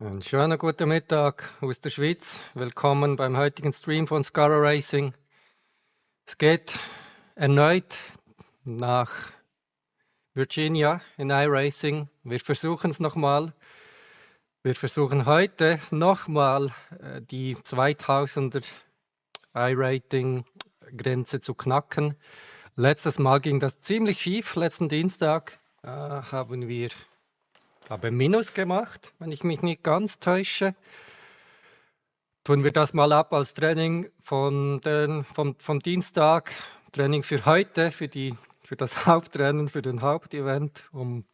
Einen schönen guten Mittag aus der Schweiz. Willkommen beim heutigen Stream von Scaro Racing. Es geht erneut nach Virginia in iRacing. Wir versuchen es nochmal. Wir versuchen heute nochmal die 2000er iRating-Grenze zu knacken. Letztes Mal ging das ziemlich schief. Letzten Dienstag haben wir Minus gemacht, wenn ich mich nicht ganz täusche. Tun wir das mal ab als Training vom Dienstag, Training für heute, für das Hauptrennen, für den Hauptevent, um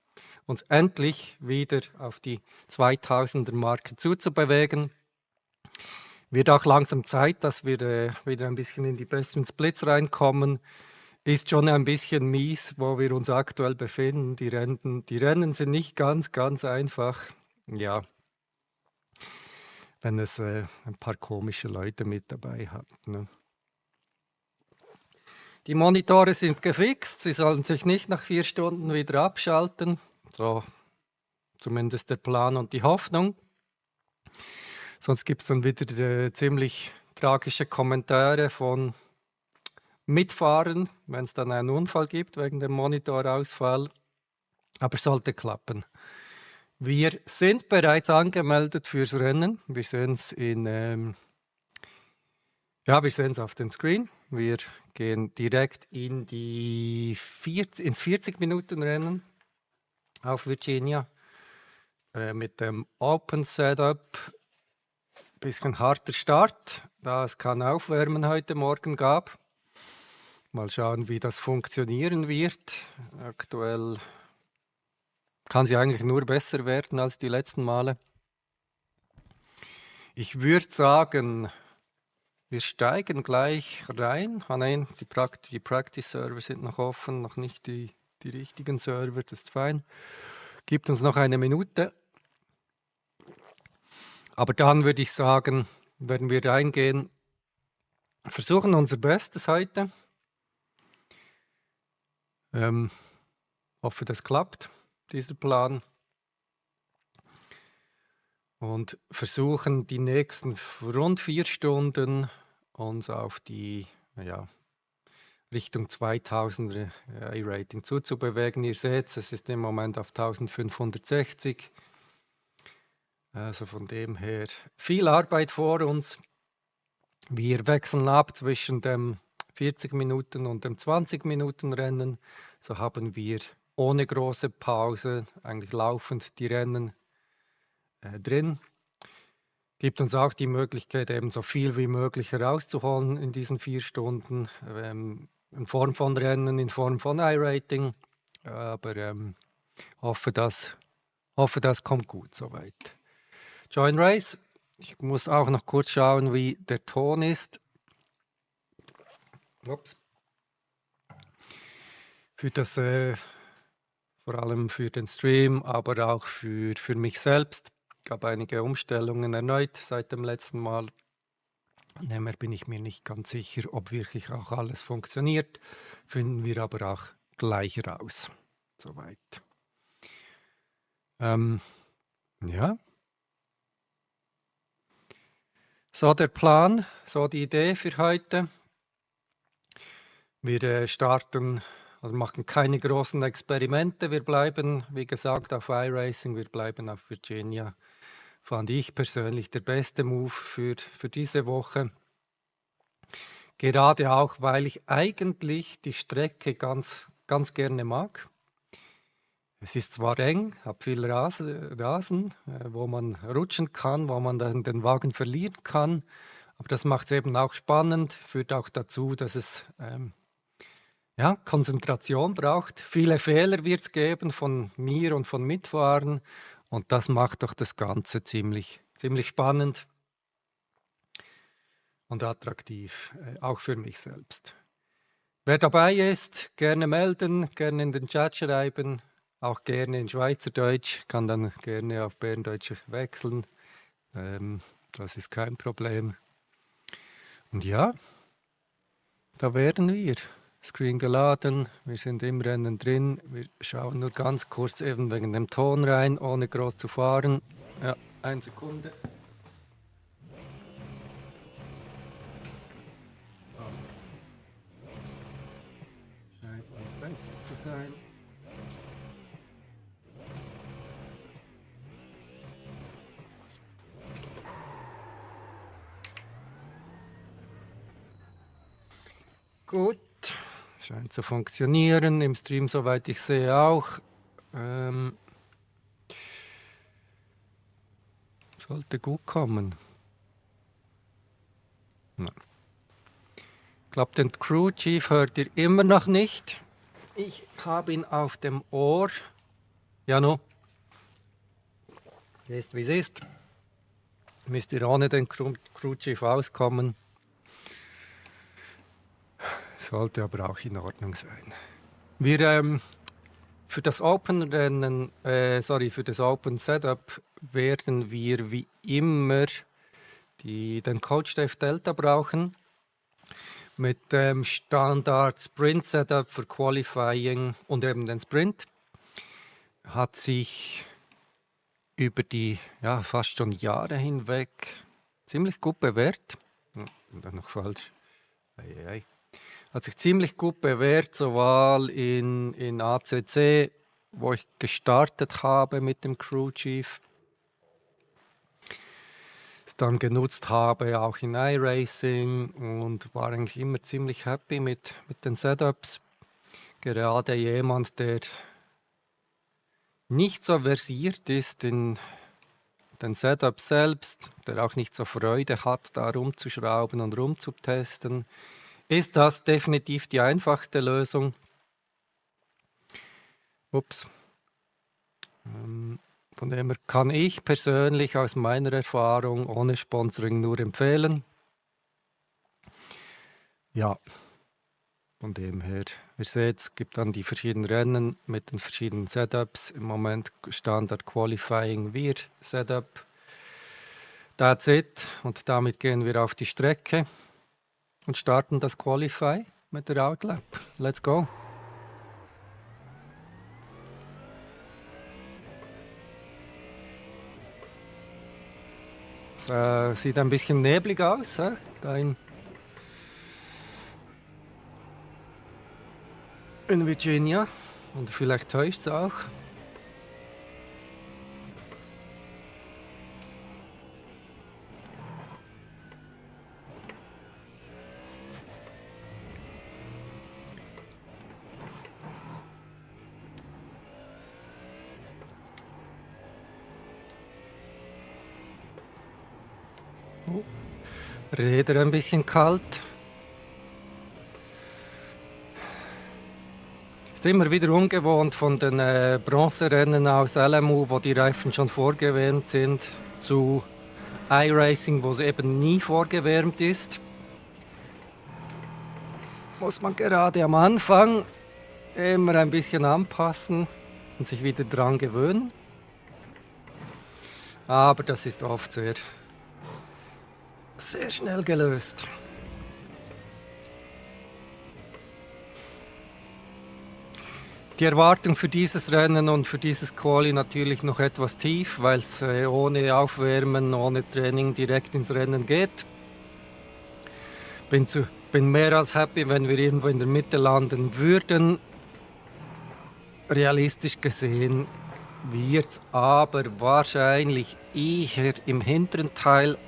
uns endlich wieder auf die 2000er-Marke zuzubewegen. Wird auch langsam Zeit, dass wir wieder ein bisschen in die besten Splits reinkommen. Ist schon ein bisschen mies, wo wir uns aktuell befinden. Die Rennen sind nicht ganz einfach. Ja, wenn es ein paar komische Leute mit dabei hat. Ne? Die Monitore sind gefixt, sie sollen sich nicht nach 4 Stunden wieder abschalten. So zumindest der Plan und die Hoffnung. Sonst gibt es dann wieder ziemlich tragische Kommentare von Mitfahrern, wenn es dann einen Unfall gibt wegen dem Monitorausfall. Aber sollte klappen. Wir sind bereits angemeldet fürs Rennen. Wir sehen es auf dem Screen. Wir gehen direkt ins 40-Minuten-Rennen auf Virginia mit dem Open Setup. Bisschen harter Start, da es kein Aufwärmen heute Morgen gab. Mal schauen, wie das funktionieren wird. Aktuell kann sie eigentlich nur besser werden als die letzten Male. Ich würde sagen, wir steigen gleich rein. Nein, die Practice-Server sind noch offen, noch nicht die richtigen Server, das ist fein. Gibt uns noch eine Minute. Aber dann würde ich sagen, werden wir reingehen, versuchen unser Bestes heute. Hoffe, das klappt, dieser Plan. Und versuchen die nächsten rund 4 Stunden uns auf die Richtung 2000er iRating zuzubewegen. Ihr seht, es ist im Moment auf 1560. Also von dem her viel Arbeit vor uns. Wir wechseln ab zwischen dem 40 Minuten und dem 20 Minuten Rennen. So haben wir ohne große Pause eigentlich laufend die Rennen drin. Gibt uns auch die Möglichkeit, eben so viel wie möglich herauszuholen in diesen 4 Stunden, in Form von Rennen, in Form von iRating. Aber hoffe, das kommt gut soweit. Join Race. Ich muss auch noch kurz schauen, wie der Ton ist. Ups. Für das, vor allem für den Stream, aber auch für mich selbst. Es gab einige Umstellungen erneut seit dem letzten Mal. Daher bin ich mir nicht ganz sicher, ob wirklich auch alles funktioniert. Finden wir aber auch gleich raus. Soweit. Ja. So der Plan, so die Idee für heute. Wir starten, also machen keine großen Experimente. Wir bleiben, wie gesagt, auf iRacing, wir bleiben auf Virginia. Fand ich persönlich der beste Move für diese Woche. Gerade auch, weil ich eigentlich die Strecke ganz gerne mag. Es ist zwar eng, hat viel Rasen, wo man rutschen kann, wo man dann den Wagen verlieren kann, aber das macht es eben auch spannend, führt auch dazu, dass es Konzentration braucht. Viele Fehler wird es geben von mir und von Mitfahrern und das macht doch das Ganze ziemlich spannend und attraktiv, auch für mich selbst. Wer dabei ist, gerne melden, gerne in den Chat schreiben. Auch gerne in Schweizerdeutsch, kann dann gerne auf Berndeutsch wechseln. Das ist kein Problem. Und ja, da wären wir. Screen geladen, wir sind im Rennen drin. Wir schauen nur ganz kurz eben wegen dem Ton rein, ohne groß zu fahren. Ja, Eine Sekunde. Scheint nicht besser zu sein. Gut, scheint zu funktionieren. Im Stream, soweit ich sehe, auch. Sollte gut kommen. Na. Ich glaube, den Crew Chief hört ihr immer noch nicht. Ich habe ihn auf dem Ohr. Jano, ist wie es ist. Müsst ihr ohne den Crew Chief auskommen. Sollte aber auch in Ordnung sein. Wir für das Open-Rennen, für das Open Setup werden wir wie immer den Coach Dave Delta brauchen. Mit dem Standard Sprint Setup für Qualifying und eben den Sprint. Hat sich über die fast schon Jahre hinweg ziemlich gut bewährt. Dann noch falsch. Hat sich ziemlich gut bewährt, sowohl in ACC, wo ich gestartet habe mit dem Crew Chief, es dann genutzt habe, auch in iRacing, und war eigentlich immer ziemlich happy mit den Setups. Gerade jemand, der nicht so versiert ist in den Setup selbst, der auch nicht so Freude hat, da rumzuschrauben und rumzutesten, ist das definitiv die einfachste Lösung. Ups. Von dem her kann ich persönlich aus meiner Erfahrung ohne Sponsoring nur empfehlen. Ja, von dem her, ihr seht, es gibt dann die verschiedenen Rennen mit den verschiedenen Setups. Im Moment Standard Qualifying wir Setup. That's it. Und damit gehen wir auf die Strecke und starten das Qualify mit der Outlap. Let's go. Sieht ein bisschen neblig aus, da in Virginia. Und vielleicht täuscht es auch. Räder ein bisschen kalt. Ist immer wieder ungewohnt von den Bronzerennen aus LMU, wo die Reifen schon vorgewärmt sind, zu iRacing, wo es eben nie vorgewärmt ist. Muss man gerade am Anfang immer ein bisschen anpassen und sich wieder dran gewöhnen. Aber das ist oft sehr schnell gelöst. Die Erwartung für dieses Rennen und für dieses Quali natürlich noch etwas tief, weil es ohne Aufwärmen, ohne Training direkt ins Rennen geht. Bin mehr als happy, wenn wir irgendwo in der Mitte landen würden. Realistisch gesehen wird es aber wahrscheinlich eher im hinteren Teil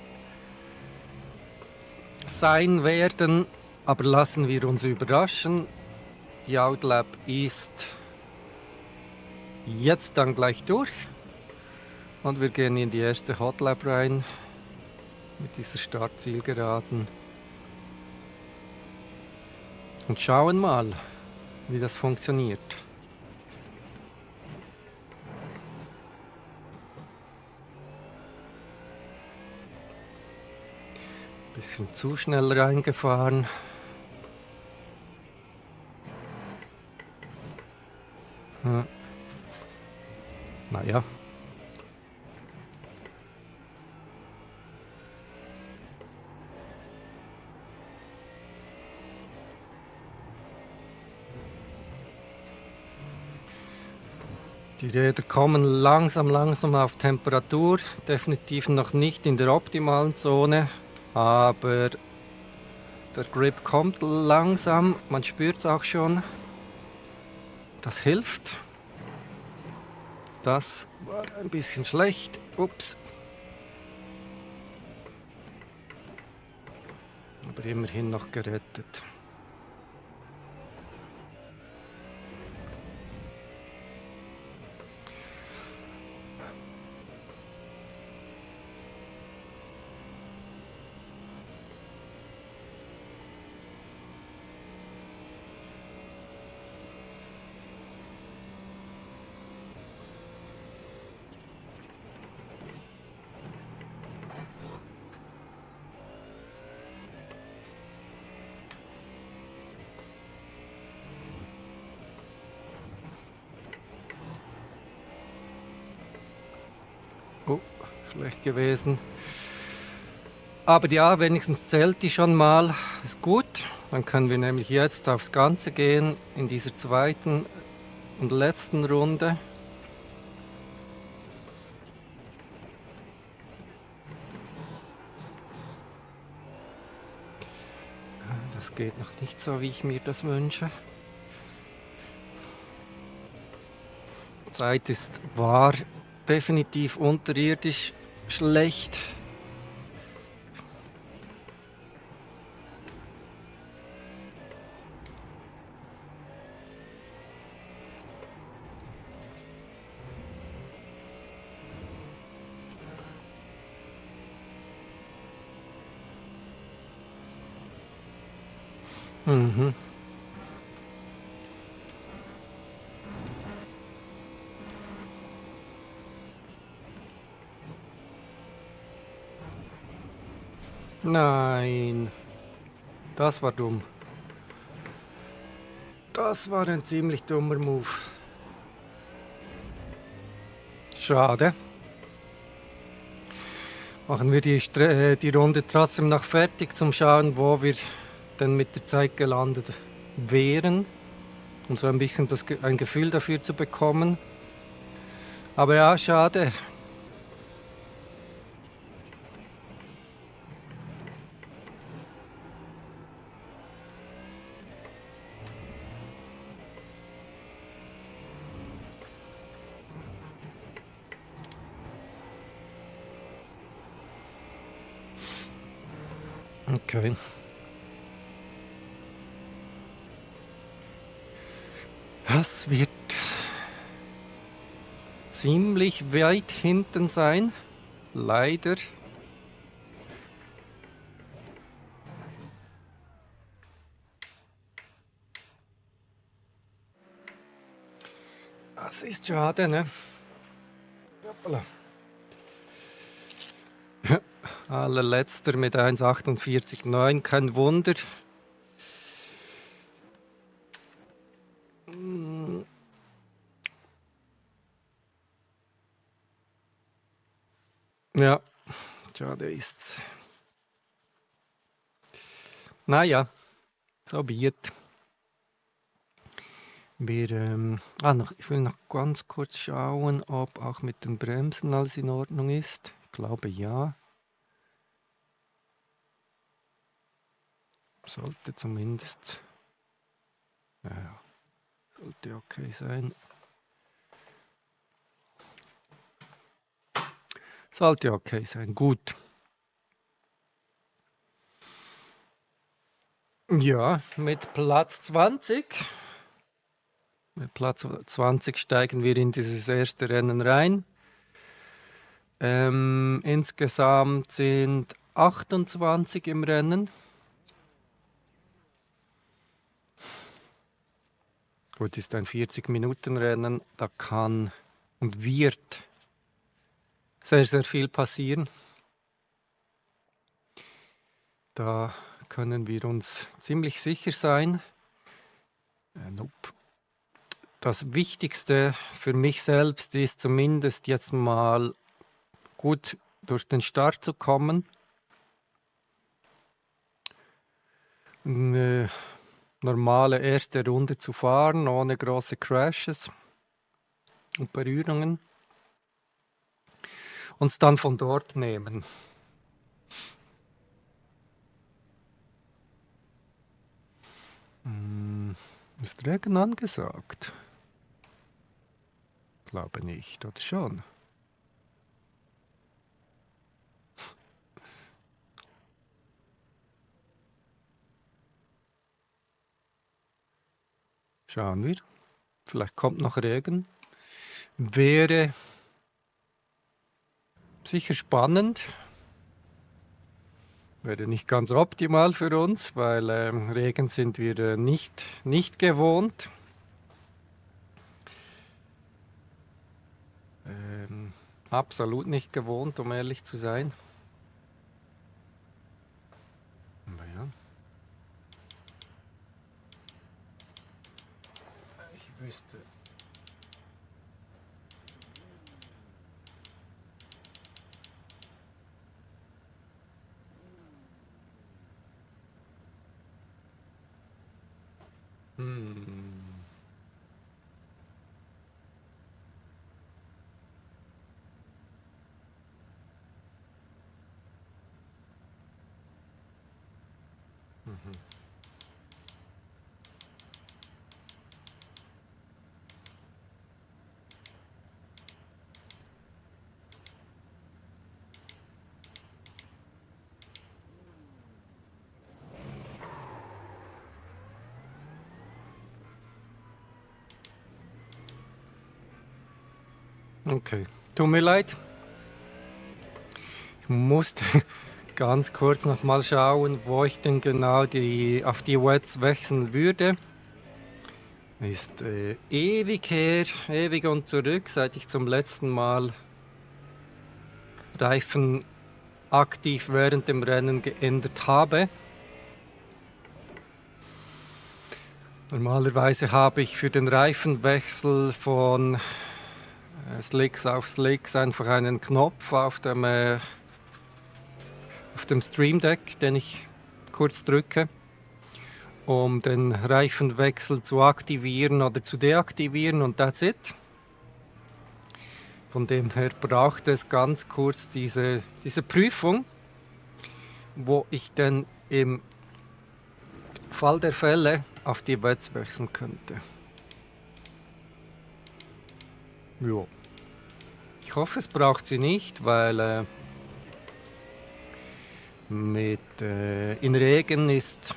sein werden, aber lassen wir uns überraschen. Die Outlap ist jetzt dann gleich durch und wir gehen in die erste Hotlap rein mit dieser Startzielgeraden und schauen mal, wie das funktioniert. Bisschen zu schnell reingefahren. Naja. Die Räder kommen langsam auf Temperatur, definitiv noch nicht in der optimalen Zone, aber der Grip kommt langsam, man spürt es auch schon. Das hilft. Das war ein bisschen schlecht. Ups. Aber immerhin noch gerettet. Oh, schlecht gewesen. Aber ja, wenigstens zählt die schon mal. Ist gut. Dann können wir nämlich jetzt aufs Ganze gehen in dieser zweiten und letzten Runde. Das geht noch nicht so, wie ich mir das wünsche. Zeit war definitiv unterirdisch schlecht. Mhm. Nein, das war dumm. Das war ein ziemlich dummer Move. Schade. Machen wir die Runde trotzdem noch fertig, zum Schauen, wo wir denn mit der Zeit gelandet wären. Und so ein bisschen ein Gefühl dafür zu bekommen. Aber ja, schade. Okay. Das wird ziemlich weit hinten sein. Leider. Das ist schade, ne? Hoppala. Allerletzter mit 1,48,9, kein Wunder. Ja, schade ist's. Naja, so wird. Ich will noch ganz kurz schauen, ob auch mit den Bremsen alles in Ordnung ist. Ich glaube ja. Sollte zumindest. Ja, sollte okay sein. Sollte okay sein, gut. Ja, mit Platz 20. Mit Platz 20 steigen wir in dieses erste Rennen rein. Insgesamt sind 28 im Rennen. Gut, ist ein 40-Minuten-Rennen. Da kann und wird sehr, sehr viel passieren. Da können wir uns ziemlich sicher sein. Nope. Das Wichtigste für mich selbst ist zumindest jetzt mal gut durch den Start zu kommen. Eine normale erste Runde zu fahren, ohne große Crashes. und Berührungen, uns dann von dort nehmen. Ist Regen angesagt? Glaube nicht, oder schon? Schauen wir. Vielleicht kommt noch Regen. Wäre sicher spannend. Wäre nicht ganz optimal für uns, weil Regen sind wir nicht gewohnt. Absolut nicht gewohnt, um ehrlich zu sein. Aber ja. Ich wüsste. Okay, tut mir leid. Ich musste ganz kurz noch mal schauen, wo ich denn genau auf die Wets wechseln würde. Ist ewig her, ewig und zurück, seit ich zum letzten Mal Reifen aktiv während dem Rennen geändert habe. Normalerweise habe ich für den Reifenwechsel von Slicks auf Slicks einfach einen Knopf auf dem Stream Deck, den ich kurz drücke, um den Reifenwechsel zu aktivieren oder zu deaktivieren, und that's it. Von dem her braucht es ganz kurz diese Prüfung, wo ich dann im Fall der Fälle auf die Wets wechseln könnte. Ja. Ich hoffe, es braucht sie nicht, weil in Regen ist,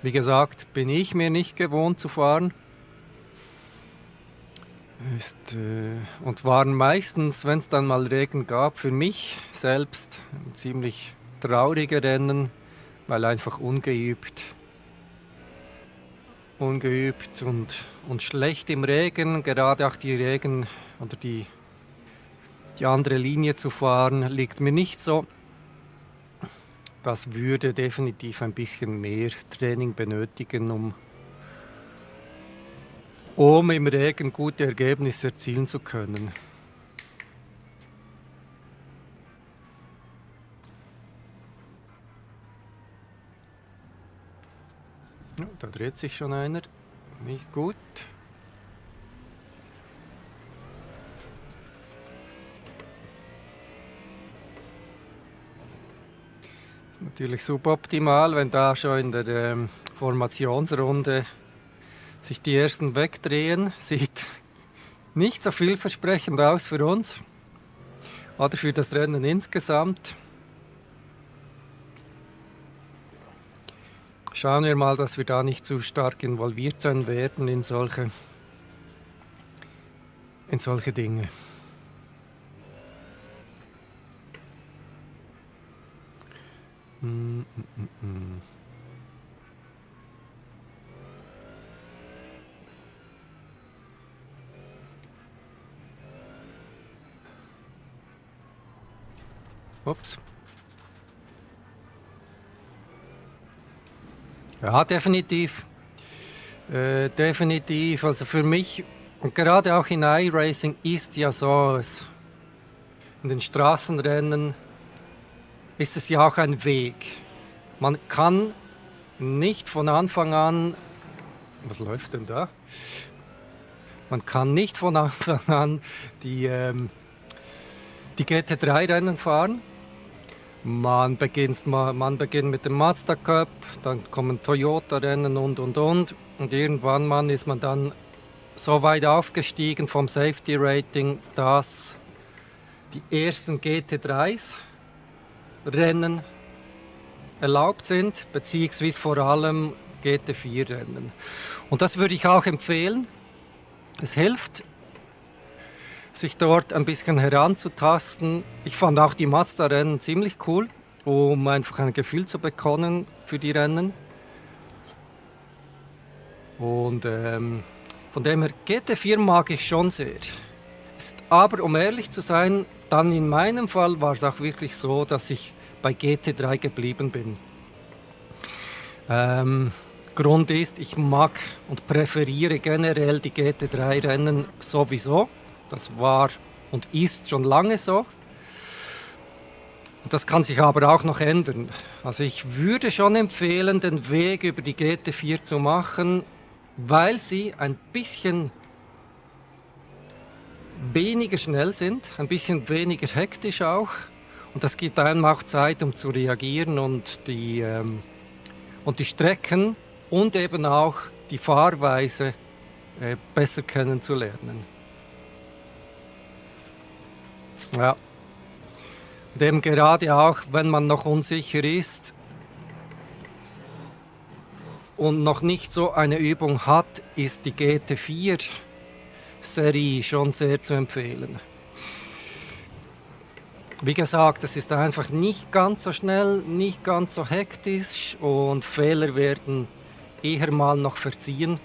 wie gesagt, bin ich mir nicht gewohnt zu fahren. Und waren meistens, wenn es dann mal Regen gab, für mich selbst ziemlich traurige Rennen, weil einfach ungeübt und schlecht im Regen, gerade auch die Regen oder die andere Linie zu fahren, liegt mir nicht so. Das würde definitiv ein bisschen mehr Training benötigen, um im Regen gute Ergebnisse erzielen zu können. Ja, da dreht sich schon einer. Nicht gut. Ist natürlich suboptimal, wenn da schon in der Formationsrunde sich die ersten wegdrehen. Sieht nicht so vielversprechend aus für uns oder für das Rennen insgesamt. Schauen wir mal, dass wir da nicht zu stark involviert sein werden in solche Dinge. Ups. Ja, definitiv. Definitiv. Also für mich, und gerade auch in iRacing, ist ja so, in den Straßenrennen ist es ja auch ein Weg. Man kann nicht von Anfang an, was läuft denn da? Man kann nicht von Anfang an die GT3-Rennen fahren. Man beginnt mit dem Mazda Cup, dann kommen Toyota-Rennen und. Und irgendwann mal ist man dann so weit aufgestiegen vom Safety Rating, dass die ersten GT3s Rennen erlaubt sind, beziehungsweise vor allem GT4-Rennen. Und das würde ich auch empfehlen. Es hilft, sich dort ein bisschen heranzutasten. Ich fand auch die Mazda-Rennen ziemlich cool, um einfach ein Gefühl zu bekommen für die Rennen. Und von dem her, GT4 mag ich schon sehr. Aber um ehrlich zu sein, dann in meinem Fall war es auch wirklich so, dass ich bei GT3 geblieben bin. Grund ist, ich mag und präferiere generell die GT3-Rennen sowieso. Das war und ist schon lange so. Und das kann sich aber auch noch ändern. Also ich würde schon empfehlen, den Weg über die GT4 zu machen, weil sie ein bisschen weniger schnell sind, ein bisschen weniger hektisch auch. Und das gibt einem auch Zeit, um zu reagieren und die Strecken und eben auch die Fahrweise besser kennenzulernen. Ja. Und eben gerade auch, wenn man noch unsicher ist und noch nicht so eine Übung hat, ist die GT4-Serie schon sehr zu empfehlen. Wie gesagt, es ist einfach nicht ganz so schnell, nicht ganz so hektisch und Fehler werden eher mal noch verziehen.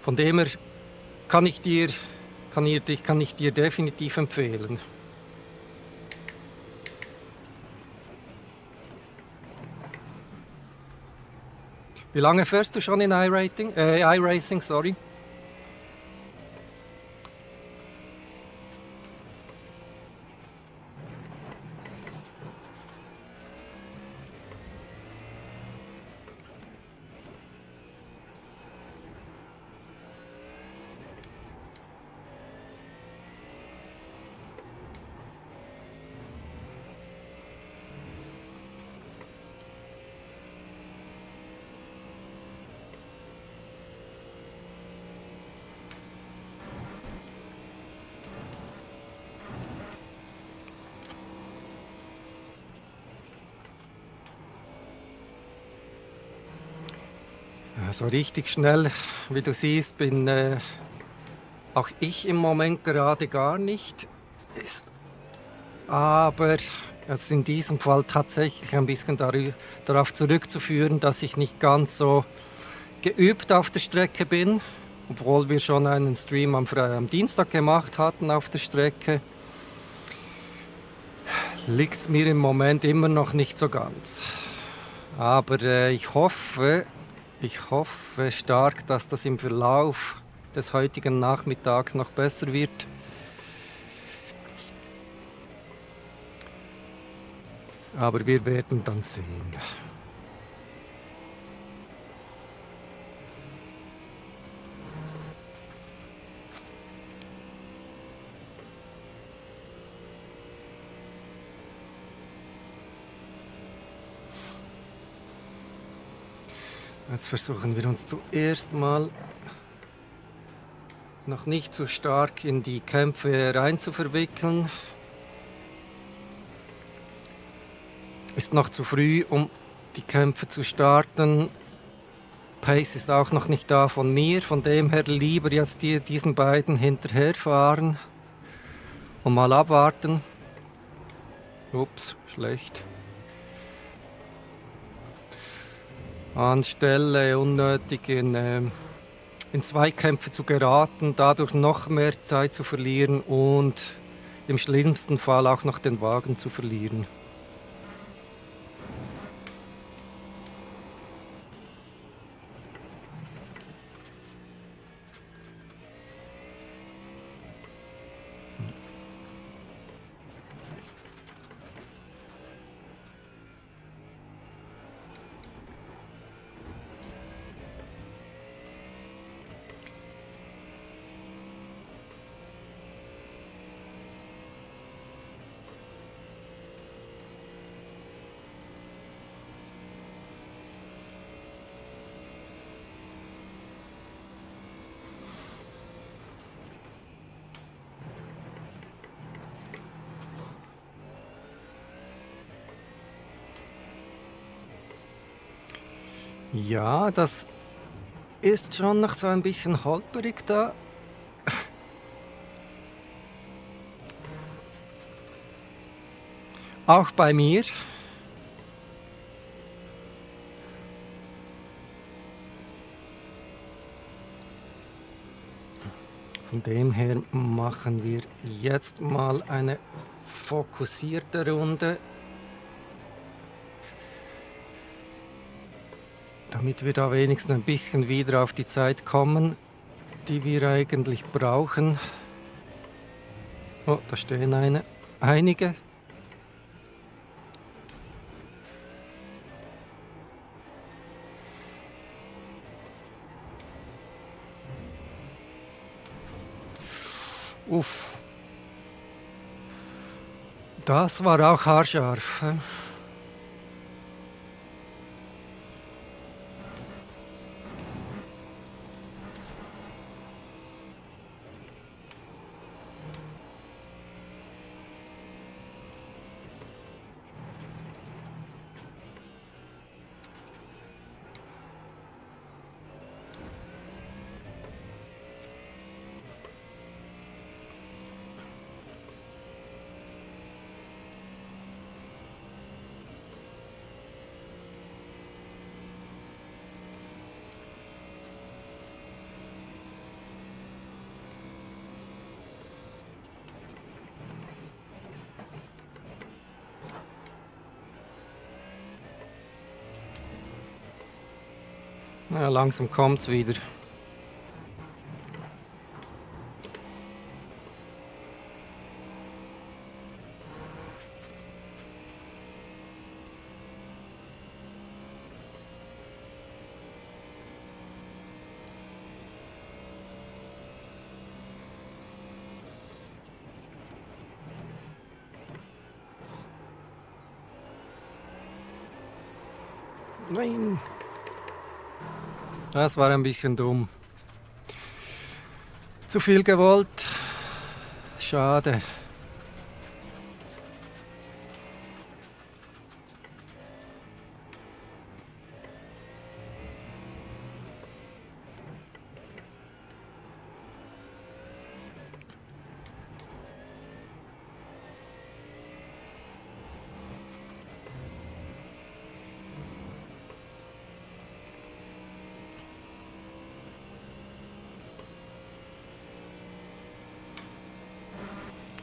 Von dem her kann ich dir definitiv empfehlen. Wie lange fährst du schon in iRacing? Sorry. So richtig schnell, wie du siehst, bin auch ich im Moment gerade gar nicht. Aber es ist in diesem Fall tatsächlich ein bisschen darauf zurückzuführen, dass ich nicht ganz so geübt auf der Strecke bin, obwohl wir schon einen Stream am Dienstag gemacht hatten auf der Strecke. Liegt es mir im Moment immer noch nicht so ganz. Aber ich hoffe stark, dass das im Verlauf des heutigen Nachmittags noch besser wird. Aber wir werden dann sehen. Jetzt versuchen wir uns zuerst mal noch nicht zu stark in die Kämpfe rein zu verwickeln. Ist noch zu früh, um die Kämpfe zu starten. Pace ist auch noch nicht da von mir, von dem her lieber jetzt diesen beiden hinterherfahren und mal abwarten. Ups, schlecht. Anstelle unnötig in Zweikämpfe zu geraten, dadurch noch mehr Zeit zu verlieren und im schlimmsten Fall auch noch den Wagen zu verlieren. Ja, das ist schon noch so ein bisschen holperig da. Auch bei mir. Von dem her machen wir jetzt mal eine fokussierte Runde, damit wir da wenigstens ein bisschen wieder auf die Zeit kommen, die wir eigentlich brauchen. Oh, da stehen einige. Uff. Das war auch haarscharf. Ja, langsam kommt's wieder. Nein. Das war ein bisschen dumm. Zu viel gewollt. Schade.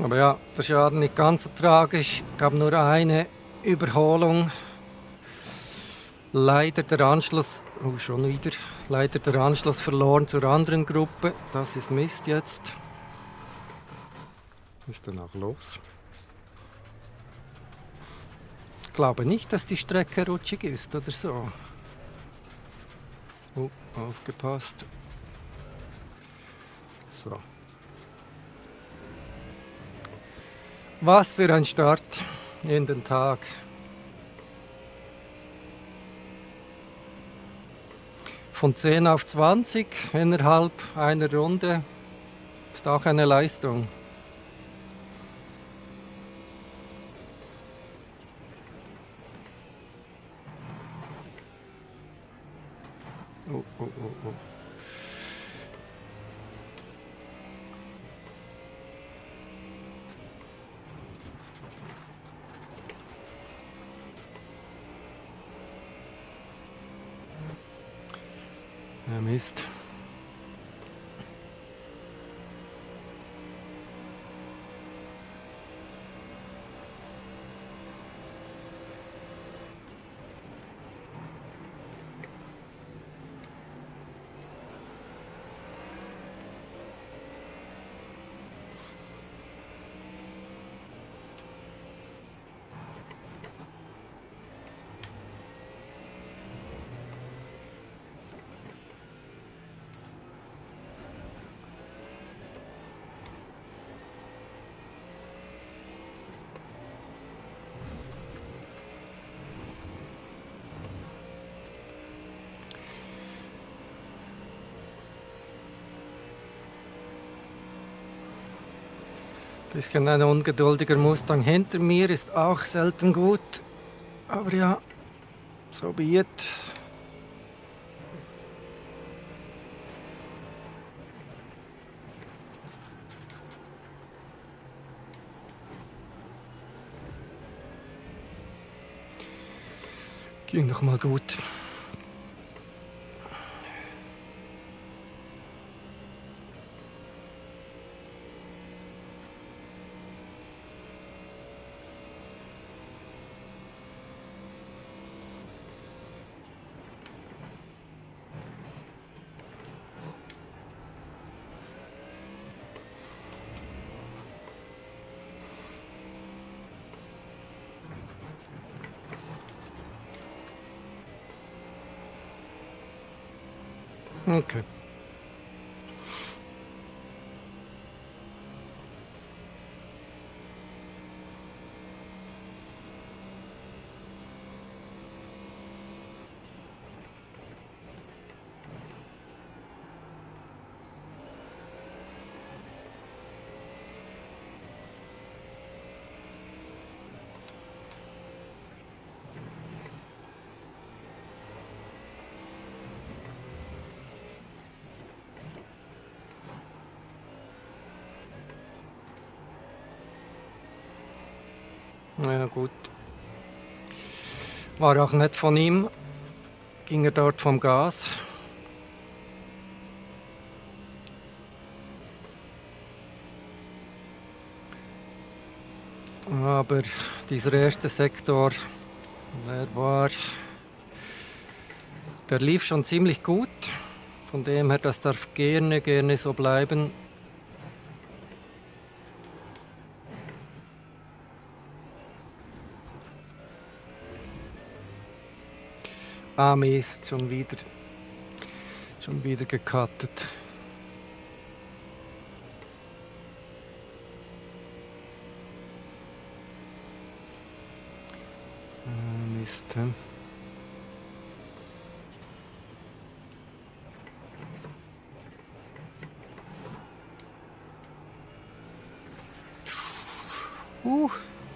Aber ja, der Schaden nicht ganz so tragisch. Gab nur eine Überholung. Leider der Anschluss, oh schon wieder, leider der Anschluss verloren zur anderen Gruppe. Das ist Mist jetzt. Was ist denn auch los? Ich glaube nicht, dass die Strecke rutschig ist oder so. Oh, aufgepasst. So. Was für ein Start in den Tag. Von 10 auf 20 innerhalb einer Runde ist auch eine Leistung. Oh, oh, oh, oh. Ja, Mist. Bisschen ein ungeduldiger Mustang hinter mir ist auch selten gut. Aber ja, so be it. Ging doch mal gut. Okay. Ja, gut. War auch nett von ihm. Ging er dort vom Gas. Aber dieser erste Sektor, der lief schon ziemlich gut. Von dem her, das darf gerne so bleiben. Mist, schon wieder gecuttet. Mist.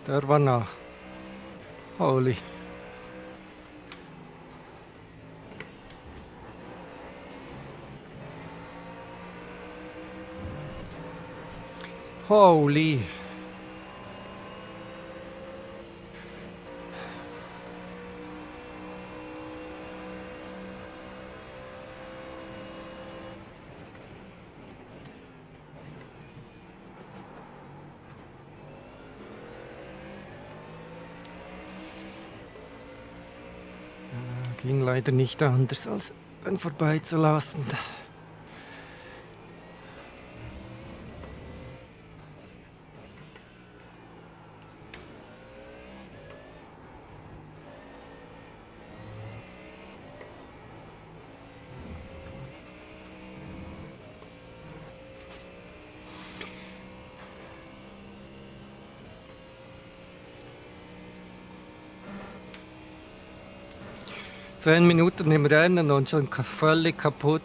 Der war nah. Holy. Holy. Ging leider nicht anders, als ihn vorbeizulassen. Zehn Minuten im Rennen und schon völlig kaputt.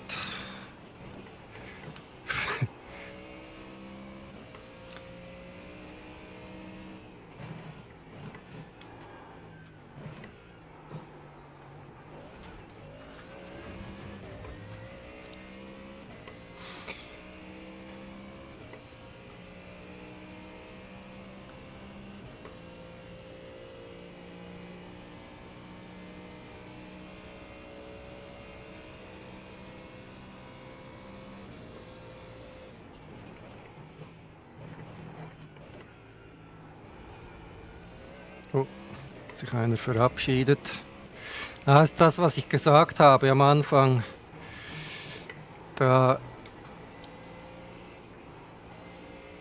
Oh, hat sich einer verabschiedet. Das ist das, was ich gesagt habe am Anfang. Da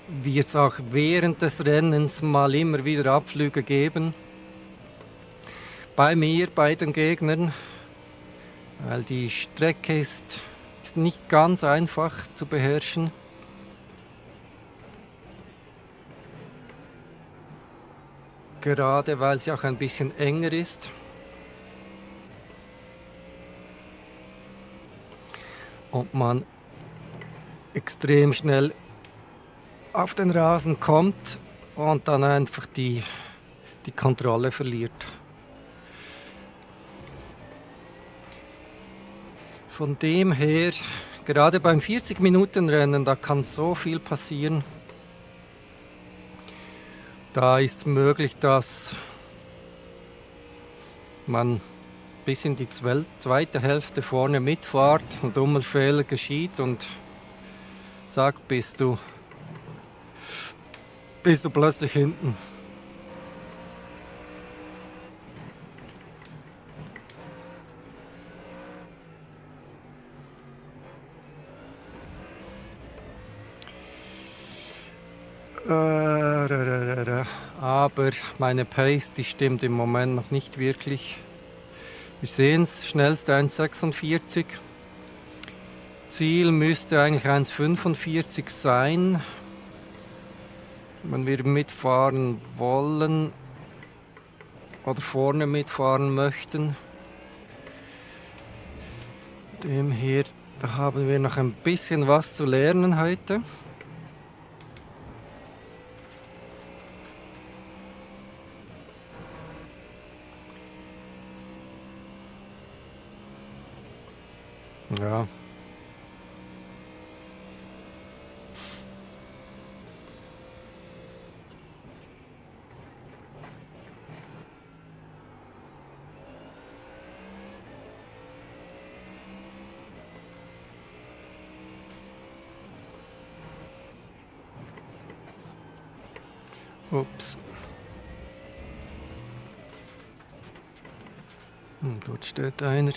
wird es auch während des Rennens mal immer wieder Abflüge geben. Bei mir, bei den Gegnern, weil die Strecke ist nicht ganz einfach zu beherrschen. Gerade weil sie auch ein bisschen enger ist. Und man extrem schnell auf den Rasen kommt und dann einfach die Kontrolle verliert. Von dem her, gerade beim 40-Minuten-Rennen, da kann so viel passieren. Da ist möglich, dass man bis in die zweite Hälfte vorne mitfahrt, ein dummer Fehler geschieht und zack, bist du plötzlich hinten. Aber meine Pace, die stimmt im Moment noch nicht wirklich. Wir sehen es, schnellste 1,46. Ziel müsste eigentlich 1,45 sein, wenn wir mitfahren wollen oder vorne mitfahren möchten. Demher, da haben wir noch ein bisschen was zu lernen heute. Ja. Ups. Dort steht einer.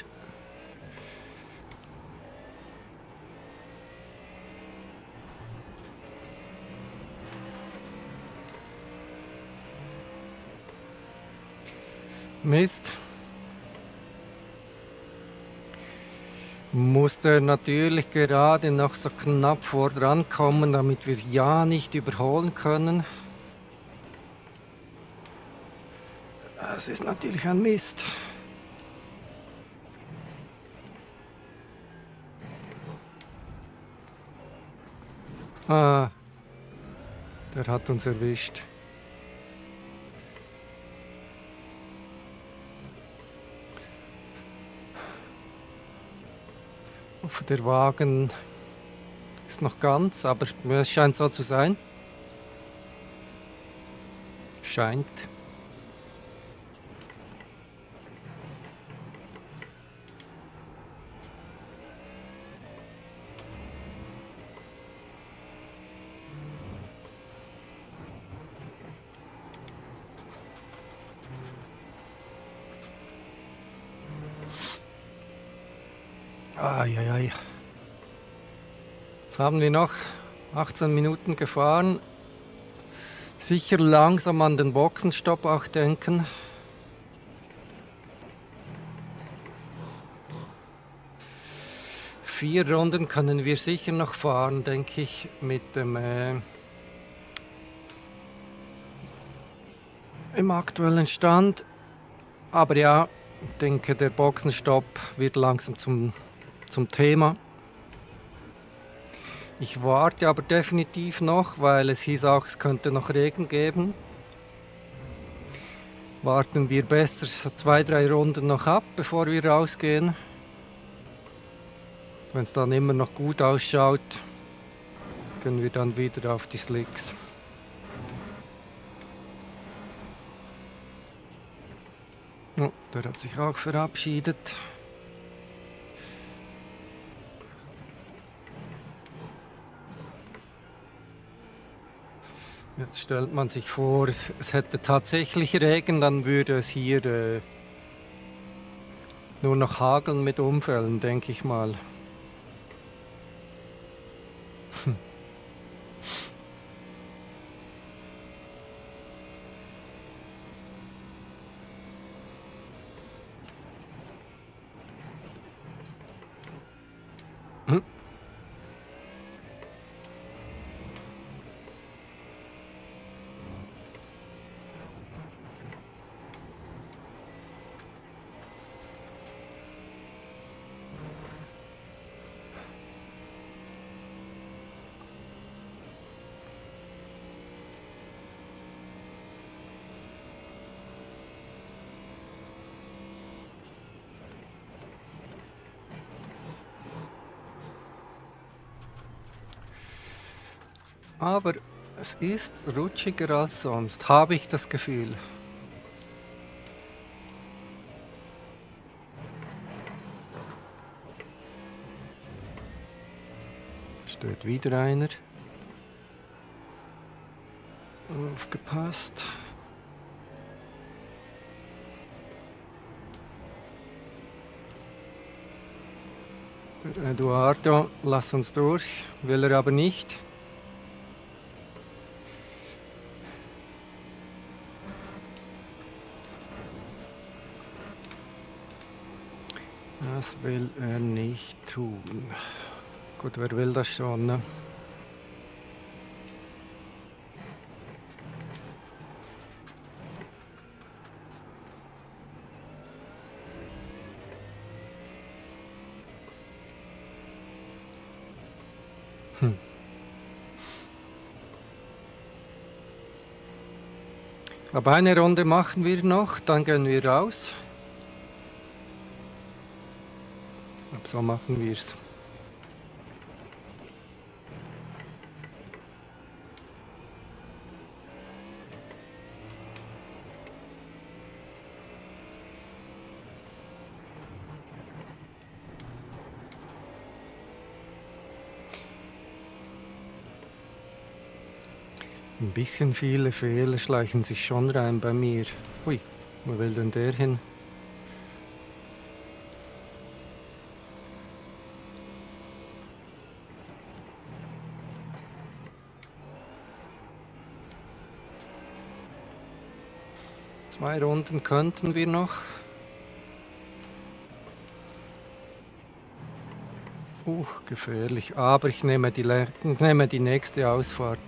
Mist. Musste natürlich gerade noch so knapp vor dran kommen, damit wir ja nicht überholen können. Das ist natürlich ein Mist. Ah, der hat uns erwischt. Der Wagen ist noch ganz, aber es scheint so zu sein. Scheint. Eieiei. Jetzt haben wir noch 18 Minuten gefahren. Sicher langsam an den Boxenstopp auch denken. Vier Runden können wir sicher noch fahren, denke ich, mit dem im aktuellen Stand. Aber ja, ich denke, der Boxenstopp wird langsam zum Thema. Ich warte aber definitiv noch, weil es hieß auch, es könnte noch Regen geben. Warten wir besser so 2-3 Runden noch ab, bevor wir rausgehen. Wenn es dann immer noch gut ausschaut, können wir dann wieder auf die Slicks. Oh, der hat sich auch verabschiedet. Jetzt stellt man sich vor, es hätte tatsächlich Regen, dann würde es hier nur noch hageln mit Unfällen, denke ich mal. Aber es ist rutschiger als sonst, habe ich das Gefühl. Dort wieder einer. Aufgepasst. Der Eduardo, lass uns durch. Will er aber nicht. Das will er nicht tun. Gut, wer will das schon, ne? Aber eine Runde machen wir noch, dann gehen wir raus. So machen wir es. Ein bisschen viele Fehler schleichen sich schon rein bei mir. Ui, wo will denn der hin? Zwei Runden könnten wir noch. Gefährlich. Aber ich nehme die nächste Ausfahrt.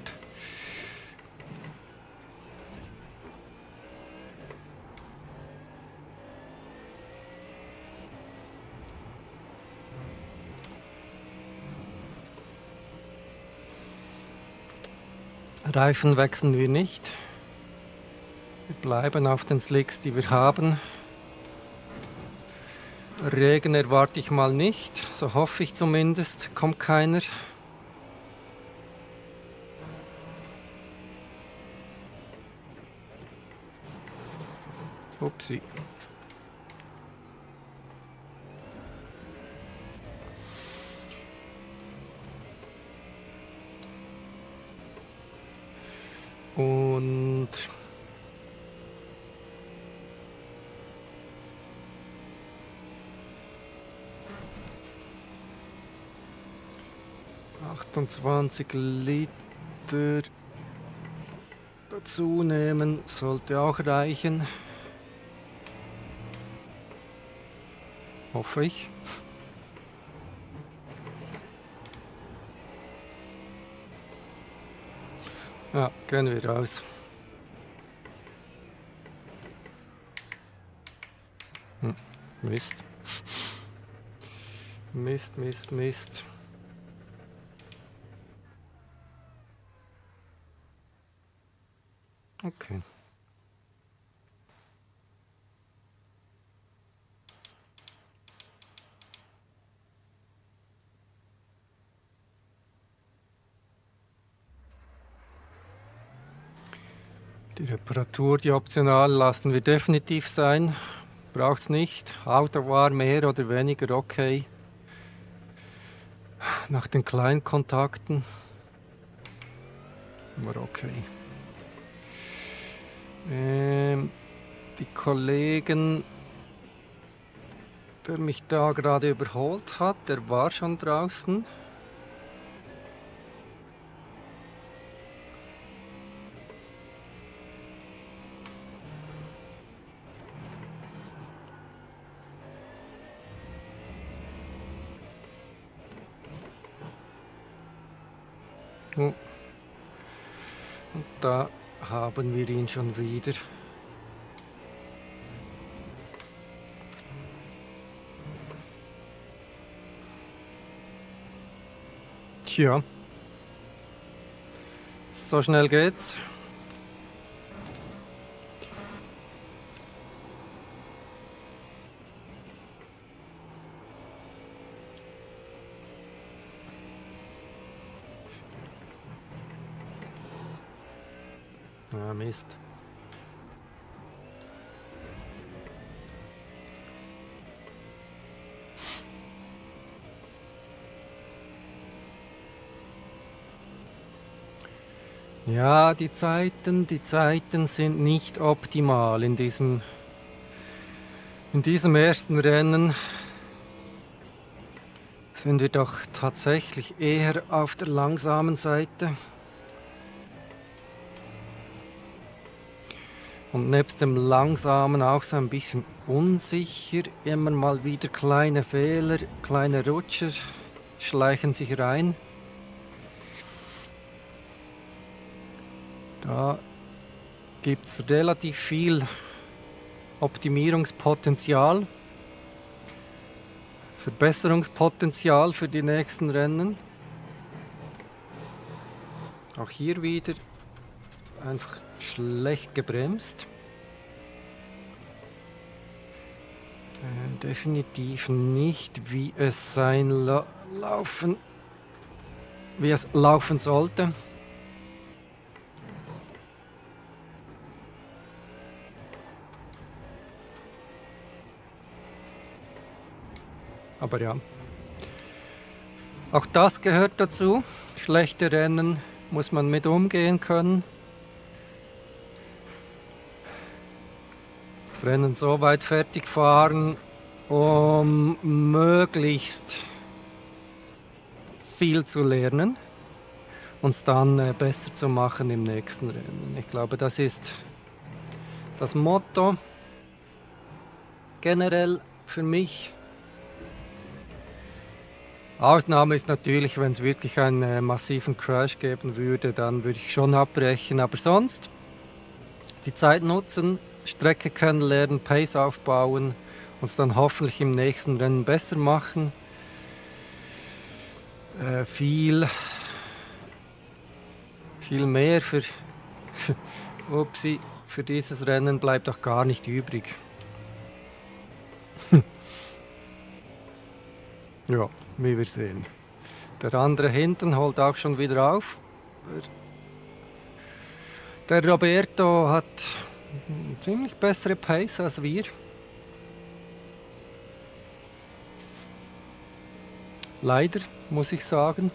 Reifen wechseln wir nicht. Wir bleiben auf den Slicks, die wir haben. Regen erwarte ich mal nicht, so hoffe ich zumindest, kommt keiner. Upsi. Und 28 Liter dazu nehmen sollte auch reichen. Hoffe ich. Ja, gehen wir raus. Mist. Mist. Okay. Die Reparatur, die optional, lassen wir definitiv sein. Braucht's nicht. Auto war mehr oder weniger okay. Nach den kleinen Kontakten war okay. Die Kollegen, der mich da gerade überholt hat, der war schon draußen. Und da haben wir ihn schon wieder. Tja, so schnell geht's. Ah, Mist. Ja, die Zeiten sind nicht optimal in diesem ersten Rennen sind wir doch tatsächlich eher auf der langsamen Seite. Und nebst dem Langsamen auch so ein bisschen unsicher, immer mal wieder kleine Fehler, kleine Rutscher schleichen sich rein. Da gibt es relativ viel Optimierungspotenzial, Verbesserungspotenzial für die nächsten Rennen. Auch hier wieder einfach schlecht gebremst. Definitiv nicht, wie es laufen sollte. Aber ja, auch das gehört dazu. Schlechte Rennen muss man mit umgehen können. Das Rennen so weit fertig fahren, um möglichst viel zu lernen und es dann besser zu machen im nächsten Rennen. Ich glaube, das ist das Motto generell für mich. Ausnahme ist natürlich, wenn es wirklich einen massiven Crash geben würde, dann würde ich schon abbrechen. Aber sonst die Zeit nutzen, Strecke kennenlernen, Pace aufbauen, uns dann hoffentlich im nächsten Rennen besser machen. Viel mehr für dieses Rennen bleibt auch gar nicht übrig. Ja, wie wir sehen. Der andere hinten holt auch schon wieder auf. Der Roberto hat eine ziemlich bessere Pace als wir. Leider, muss ich sagen.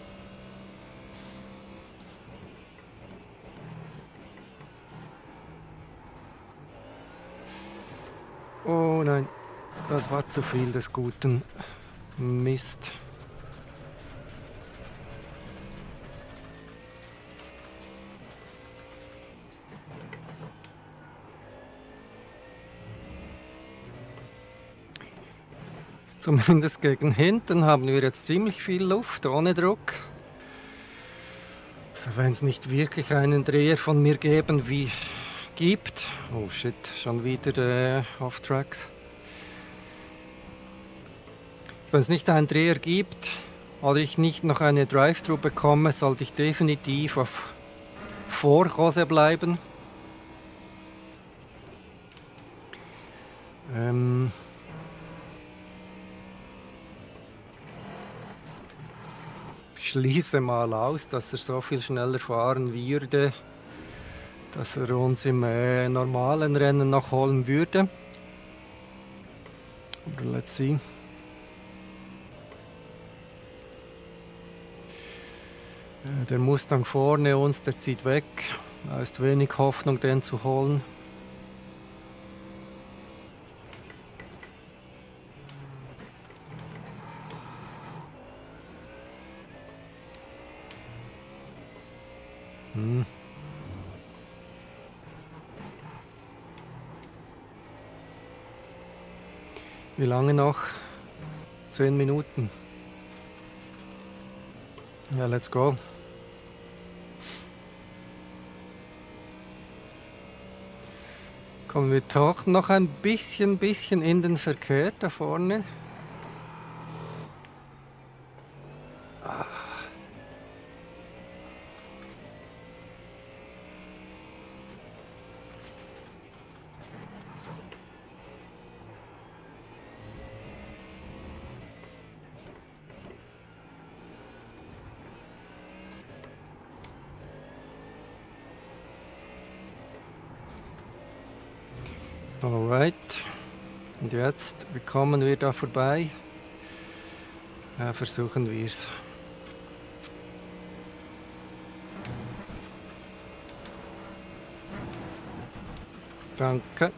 Oh nein, das war zu viel des Guten. Mist. Zumindest gegen hinten haben wir jetzt ziemlich viel Luft, ohne Druck. Also wenn es nicht wirklich einen Dreher von mir gibt. Oh shit, schon wieder off tracks. Wenn es nicht einen Dreher gibt oder ich nicht noch eine Drive-Thru bekomme, sollte ich definitiv auf Vorhose bleiben. Ich schließe mal aus, dass er so viel schneller fahren würde, dass er uns im normalen Rennen noch holen würde. Aber let's see. Der Mustang vorne uns, der zieht weg. Da ist wenig Hoffnung, den zu holen. Wie lange noch? 10 Minuten. Ja, let's go. Kommen wir doch noch ein bisschen in den Verkehr da vorne. Alright. Und jetzt, wie kommen wir da vorbei? Ja, versuchen wir es. Danke.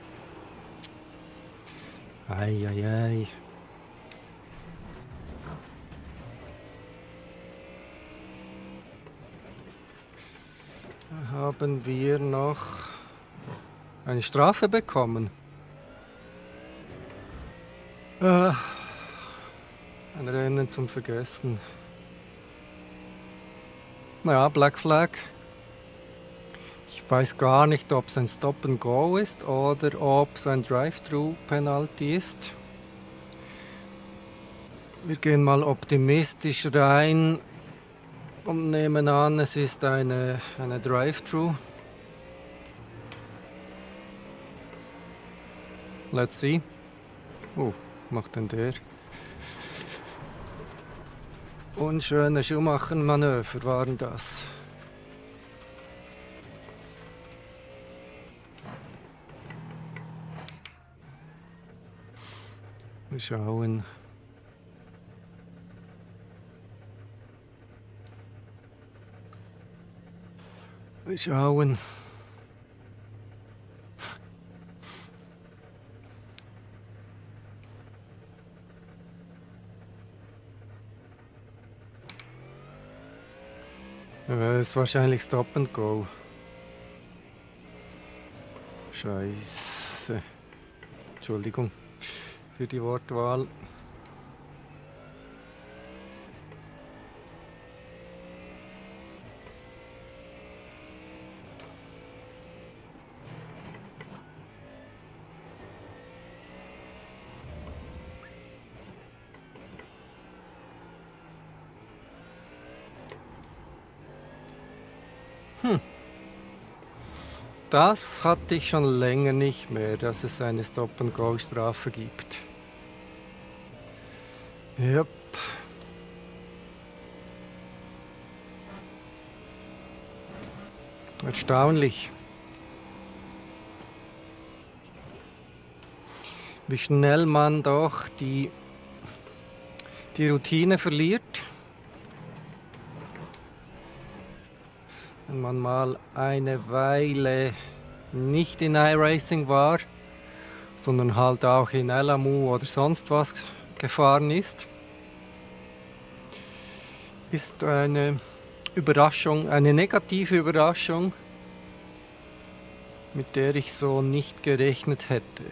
Ei. Haben wir noch eine Strafe bekommen? Ein Rennen zum Vergessen. Naja, Black Flag. Ich weiß gar nicht, ob es ein Stop and Go ist oder ob es ein Drive-Thru-Penalty ist. Wir gehen mal optimistisch rein und nehmen an, es ist eine Drive-Thru. Let's see. Macht denn der? Unschöne Schuhmacher-Manöver waren das. Wir schauen. Ist wahrscheinlich Stop and Go. Scheiße. Entschuldigung für die Wortwahl. Das hatte ich schon länger nicht mehr, dass es eine Stop-and-Go-Strafe gibt. Yep. Erstaunlich. Wie schnell man doch die Routine verliert. Wenn man mal eine Weile nicht in iRacing war, sondern halt auch in LMU oder sonst was gefahren ist eine Überraschung, eine negative Überraschung, mit der ich so nicht gerechnet hätte.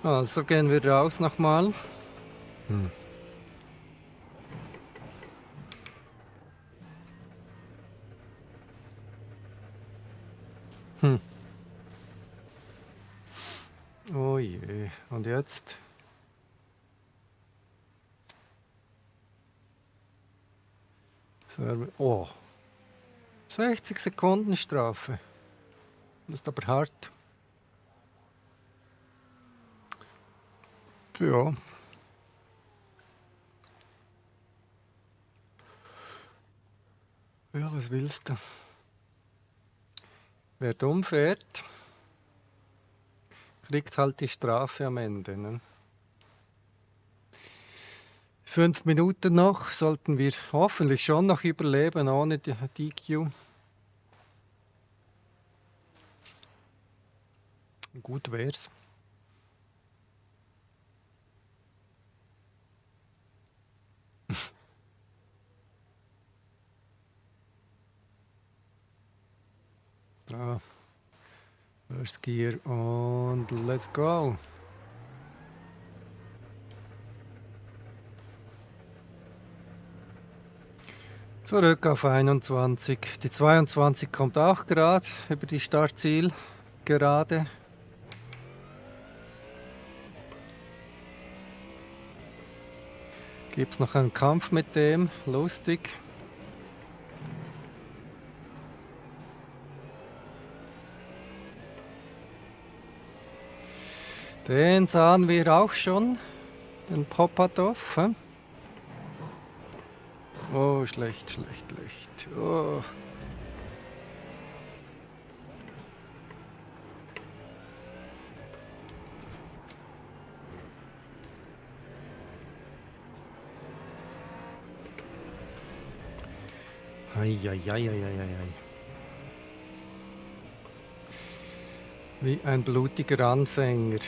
Also gehen wir raus nochmal. Oh je, und jetzt? Oh, 60 Sekunden Strafe. Das ist aber hart. Ja. Ja, was willst du? Wer dumm fährt, kriegt halt die Strafe am Ende. Ne? 5 Minuten noch, sollten wir hoffentlich schon noch überleben ohne die DQ. Gut wär's. First Gear und let's go. Zurück auf 21. Die 22 kommt auch gerade über die Startziel gerade. Gibt's noch einen Kampf mit dem? Lustig. Den sahen wir auch schon, den Popadov. Oh, schlecht. Oh. Ei. Wie ein blutiger Anfänger.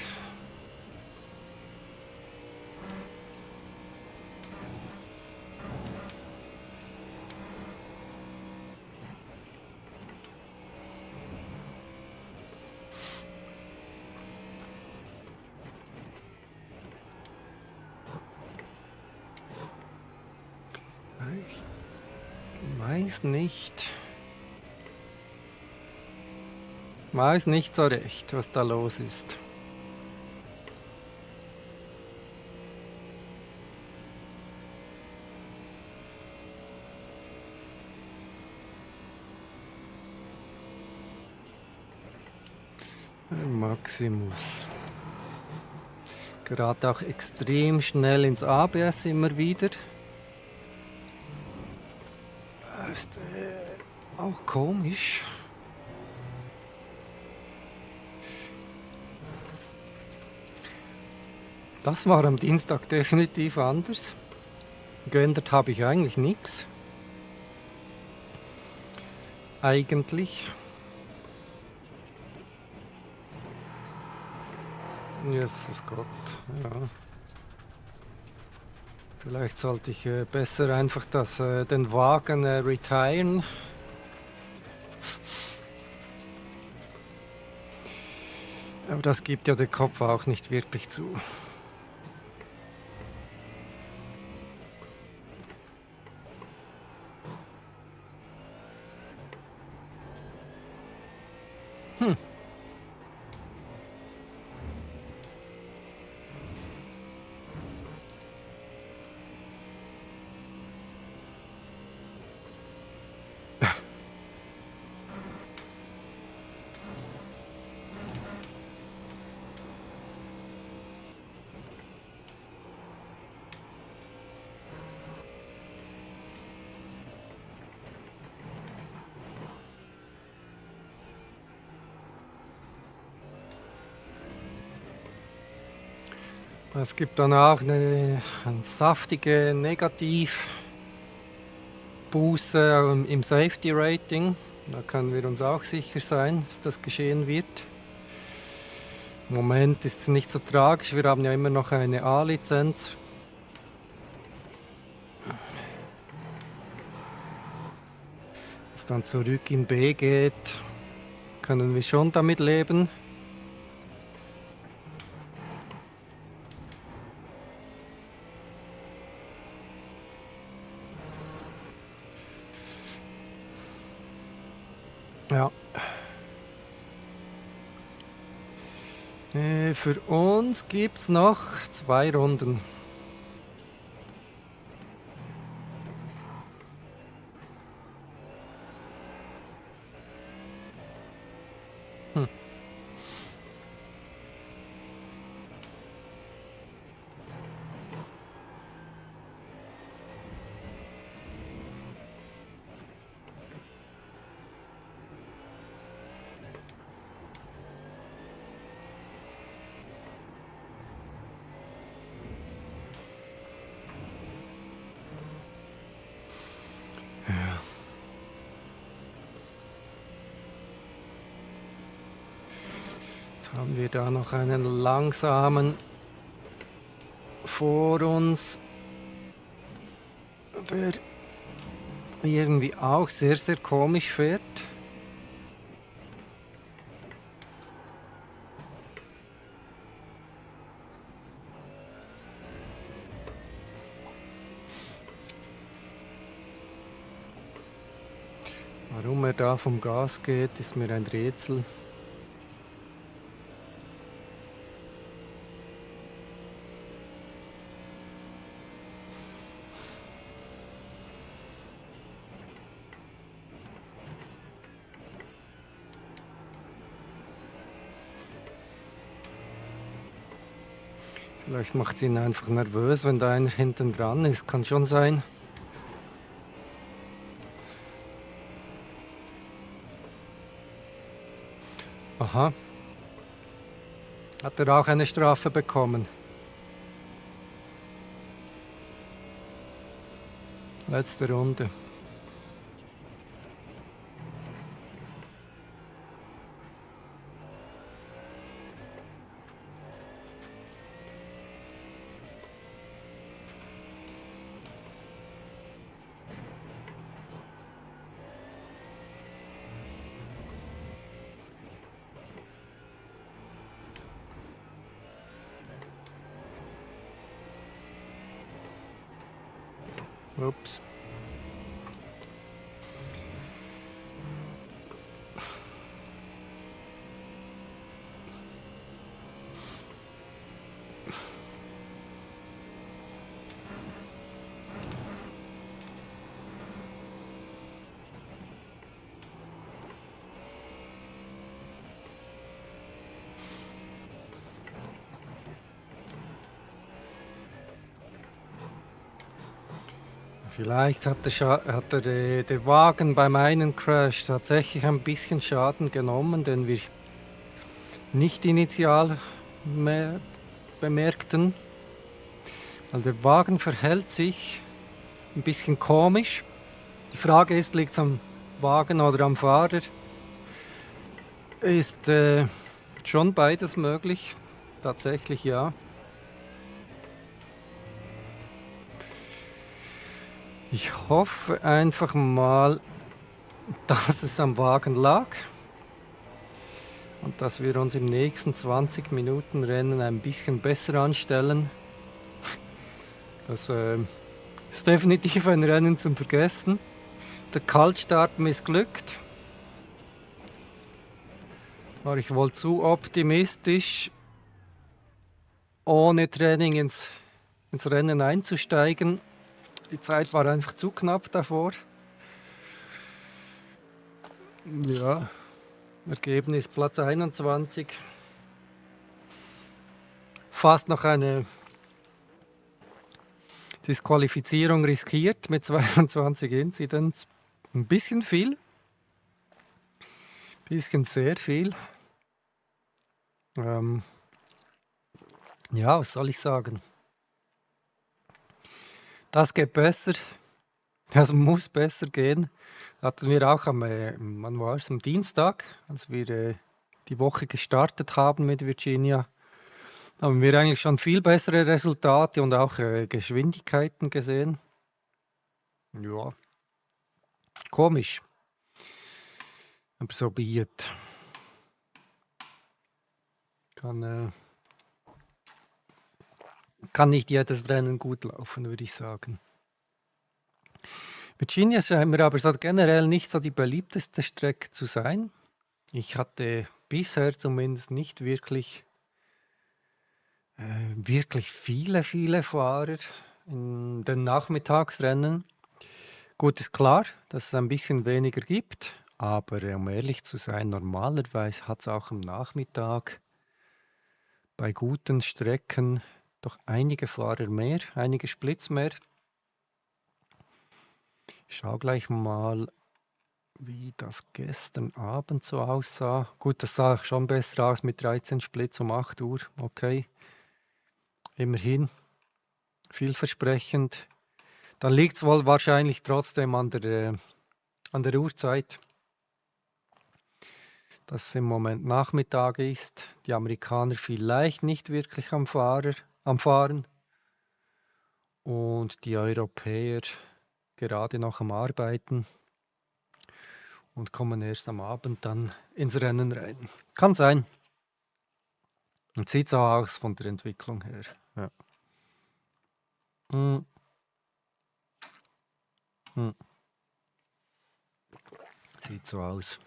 Weiß nicht so recht, was da los ist. Maximus. Gerade auch extrem schnell ins ABS immer wieder. Ist auch komisch. Das war am Dienstag definitiv anders. Geändert habe ich eigentlich nichts. Eigentlich. Jesus Gott, ja. Vielleicht sollte ich besser einfach den Wagen retiren. Aber das gibt ja der Kopf auch nicht wirklich zu. Es gibt dann auch eine saftige Negativbuße im Safety Rating. Da können wir uns auch sicher sein, dass das geschehen wird. Im Moment ist es nicht so tragisch, wir haben ja immer noch eine A-Lizenz. Wenn es dann zurück in B geht, können wir schon damit leben. Ja. Für uns gibt es noch 2 Runden. Haben wir da noch einen langsamen vor uns, der irgendwie auch sehr, sehr komisch fährt. Warum er da vom Gas geht, ist mir ein Rätsel. Vielleicht macht es ihn einfach nervös, wenn da einer hinten dran ist. Kann schon sein. Aha. Hat er auch eine Strafe bekommen? Letzte Runde. Ups. Vielleicht hat der Wagen beim einen Crash tatsächlich ein bisschen Schaden genommen, den wir nicht initial bemerkten. Weil der Wagen verhält sich ein bisschen komisch. Die Frage ist, liegt es am Wagen oder am Fahrer? Ist schon beides möglich. Tatsächlich ja. Ich hoffe einfach mal, dass es am Wagen lag und dass wir uns im nächsten 20 Minuten Rennen ein bisschen besser anstellen. Das ist definitiv ein Rennen zum Vergessen. Der Kaltstart missglückt. War ich wohl zu optimistisch, ohne Training ins Rennen einzusteigen. Die Zeit war einfach zu knapp davor. Ja, Ergebnis Platz 21. Fast noch eine Disqualifizierung riskiert mit 22 Incidents. Ein bisschen viel. Ein bisschen sehr viel. Ja, was soll ich sagen? Das geht besser. Das muss besser gehen. Hatten wir auch wann war es? Am Dienstag, als wir die Woche gestartet haben mit Virginia, haben wir eigentlich schon viel bessere Resultate und auch Geschwindigkeiten gesehen. Ja, komisch. Aber so be it. Kann nicht jedes Rennen gut laufen, würde ich sagen. Virginia scheint mir aber so generell nicht so die beliebteste Strecke zu sein. Ich hatte bisher zumindest nicht wirklich viele Fahrer in den Nachmittagsrennen. Gut, ist klar, dass es ein bisschen weniger gibt, aber um ehrlich zu sein, normalerweise hat es auch am Nachmittag bei guten Strecken doch einige Fahrer mehr, einige Splits mehr. Ich schaue gleich mal, wie das gestern Abend so aussah. Gut, das sah schon besser aus mit 13 Splits um 8 Uhr. Okay, immerhin vielversprechend. Dann liegt es wohl wahrscheinlich trotzdem an der Uhrzeit, dass es im Moment Nachmittag ist. Die Amerikaner vielleicht nicht wirklich am Fahren und die Europäer gerade noch am Arbeiten und kommen erst am Abend dann ins Rennen rein. Kann sein. Und sieht so aus von der Entwicklung her. Ja. Sieht so aus.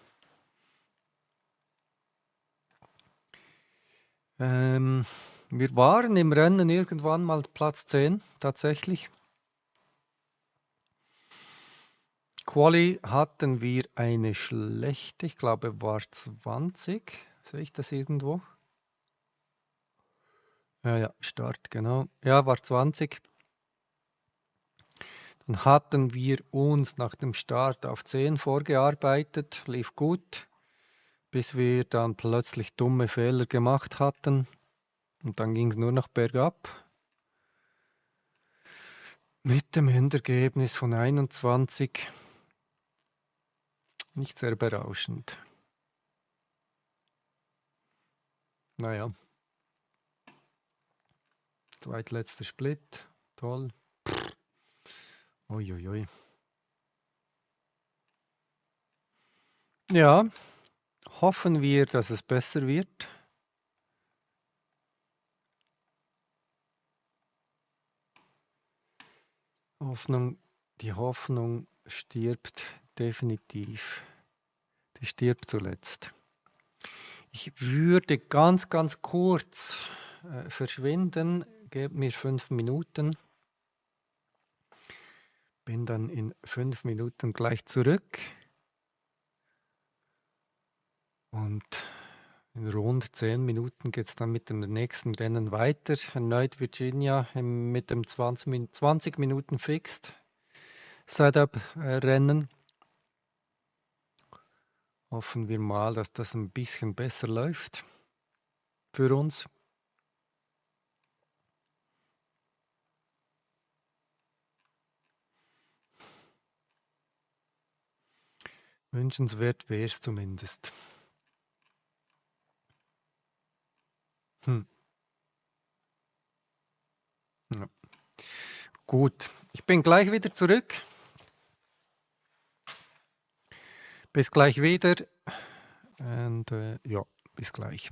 Wir waren im Rennen irgendwann mal Platz 10, tatsächlich. Quali hatten wir eine schlechte, ich glaube war 20. Sehe ich das irgendwo? Ja, Start, genau. Ja, war 20. Dann hatten wir uns nach dem Start auf 10 vorgearbeitet, lief gut, bis wir dann plötzlich dumme Fehler gemacht hatten. Und dann ging es nur noch bergab. Mit dem Endergebnis von 21. Nicht sehr berauschend. Naja. Zweitletzter Split. Toll. Uiuiui. Ja, hoffen wir, dass es besser wird. Hoffnung Die Hoffnung stirbt definitiv. Die stirbt zuletzt. Ich würde ganz, ganz kurz verschwinden. Gebt mir 5 Minuten. Bin dann in 5 Minuten gleich zurück. Und in rund 10 Minuten geht es dann mit dem nächsten Rennen weiter. Erneut Virginia mit dem 20 Minuten Fixed Setup-Rennen. Hoffen wir mal, dass das ein bisschen besser läuft für uns. Wünschenswert wäre es zumindest. Ja. Gut, ich bin gleich wieder zurück. Bis gleich wieder. Und ja, bis gleich.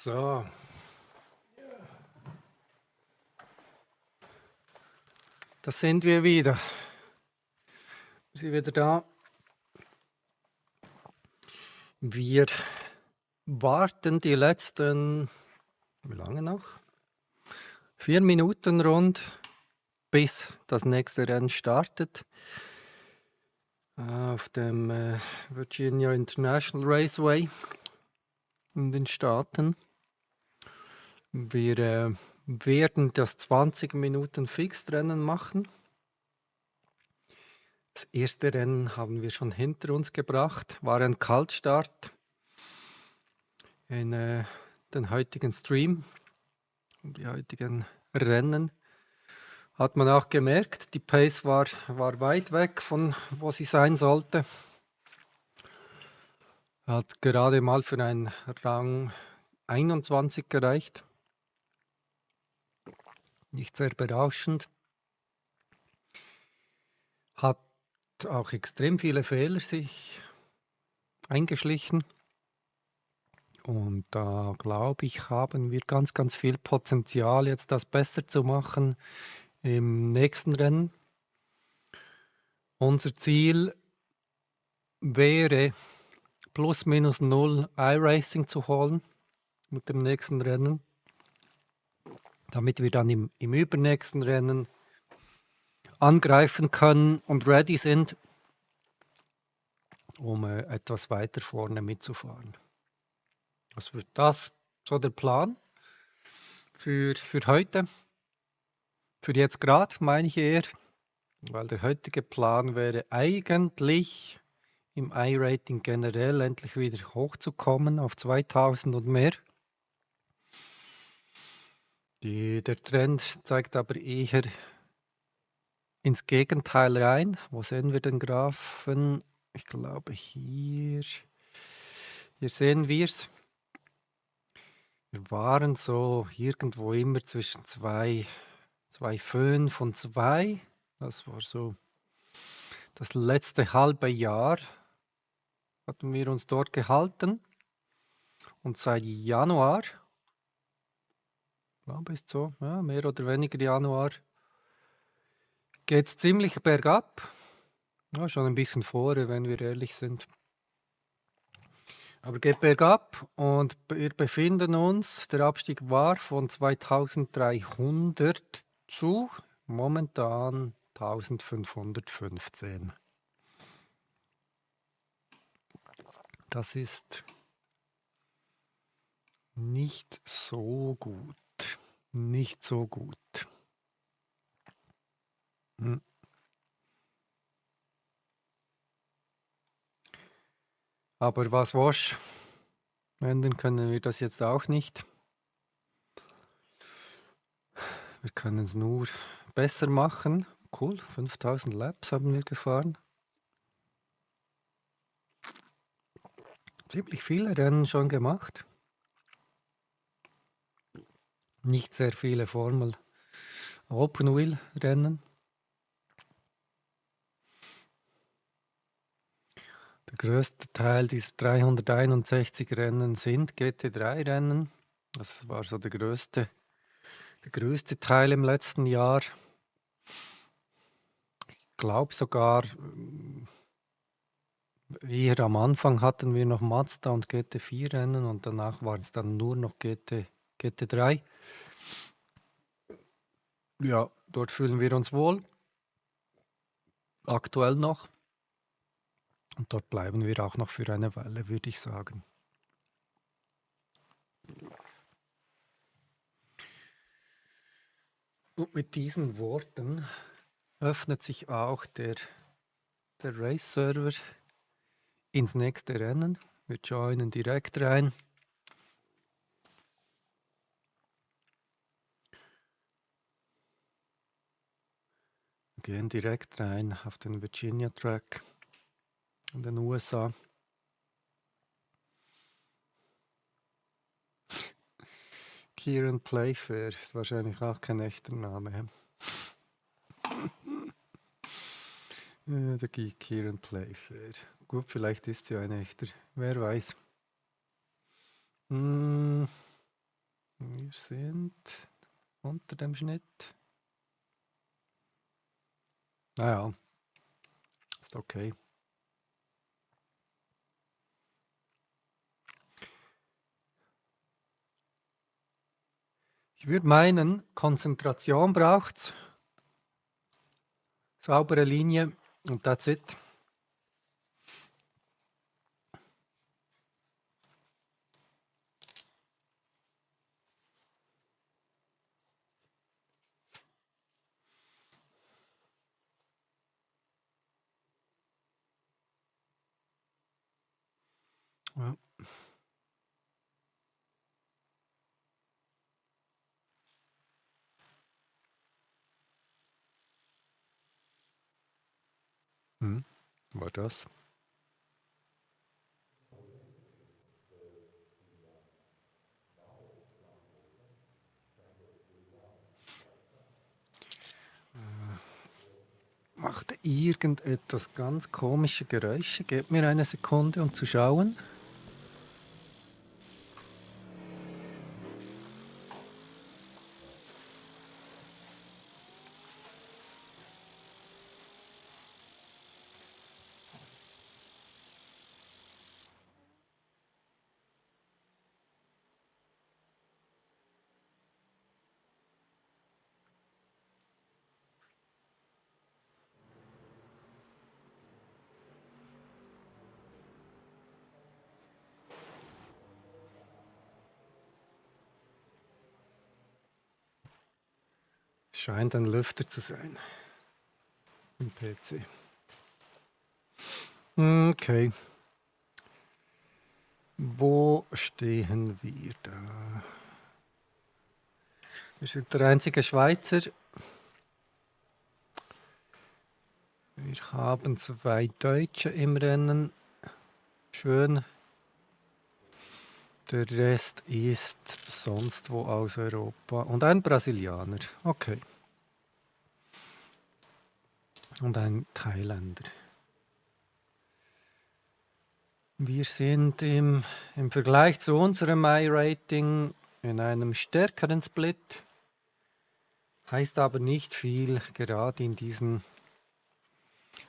So, da sind wir wieder. Wir sind wieder da. Wir warten die letzten, wie lange noch? 4 Minuten rund, bis das nächste Rennen startet. Auf dem Virginia International Raceway in den Staaten. Wir werden das 20 Minuten Fixed-Rennen machen. Das erste Rennen haben wir schon hinter uns gebracht, war ein Kaltstart in den heutigen Stream, die heutigen Rennen. Hat man auch gemerkt, die Pace war weit weg von wo sie sein sollte. Hat gerade mal für einen Rang 21 gereicht. Nicht sehr berauschend. Hat auch extrem viele Fehler sich eingeschlichen. Und da glaube ich, haben wir ganz, ganz viel Potenzial, jetzt das besser zu machen im nächsten Rennen. Unser Ziel wäre, plus minus 0 iRacing zu holen mit dem nächsten Rennen, damit wir dann im übernächsten Rennen angreifen können und ready sind, um etwas weiter vorne mitzufahren. Was wird das so der Plan für heute? Für jetzt gerade meine ich eher, weil der heutige Plan wäre eigentlich im iRating generell endlich wieder hochzukommen auf 2000 und mehr. Der Trend zeigt aber eher ins Gegenteil rein. Wo sehen wir den Graphen? Ich glaube hier sehen wir es. Wir waren so irgendwo immer zwischen 2,5 und 2. Das war so das letzte halbe Jahr, hatten wir uns dort gehalten. Und seit Januar, glaube ich so, ja, mehr oder weniger Januar, geht es ziemlich bergab. Ja, schon ein bisschen vorher, wenn wir ehrlich sind. Aber geht bergab und wir befinden uns, der Abstieg war von 2300 zu momentan 1515. Das ist nicht so gut. Nicht so gut. Hm. Aber was wasch? Ändern können wir das jetzt auch nicht. Wir können es nur besser machen. Cool, 5000 Laps haben wir gefahren. Ziemlich viele Rennen schon gemacht. Nicht sehr viele Formel Open Wheel Rennen. Der größte Teil dieser 361 Rennen sind GT3-Rennen. Das war so der größte Teil im letzten Jahr. Ich glaube sogar, eher am Anfang hatten wir noch Mazda und GT4-Rennen und danach war es dann nur noch GT3. Ja, dort fühlen wir uns wohl. Aktuell noch. Und dort bleiben wir auch noch für eine Weile, würde ich sagen. Und mit diesen Worten öffnet sich auch der Race-Server ins nächste Rennen. Wir joinen direkt rein. Wir gehen direkt rein auf den Virginia Track in den USA. Kieran Playfair ist wahrscheinlich auch kein echter Name. Der Kieran Playfair. Gut, vielleicht ist sie ein echter. Wer weiß. Wir sind unter dem Schnitt. Naja, ist okay. Ich würde meinen, Konzentration braucht's. Saubere Linie und that's it. Ja. War das? Macht irgendetwas ganz komische Geräusche. Gebt mir eine Sekunde, um zu schauen. Scheint ein Lüfter zu sein im PC. Okay. Wo stehen wir da? Wir sind der einzige Schweizer. Wir haben 2 Deutsche im Rennen. Schön. Der Rest ist sonst wo aus Europa. Und ein Brasilianer. Okay. Und ein Thailänder. Wir sind im Vergleich zu unserem I-Rating in einem stärkeren Split. Heißt aber nicht viel, gerade in diesen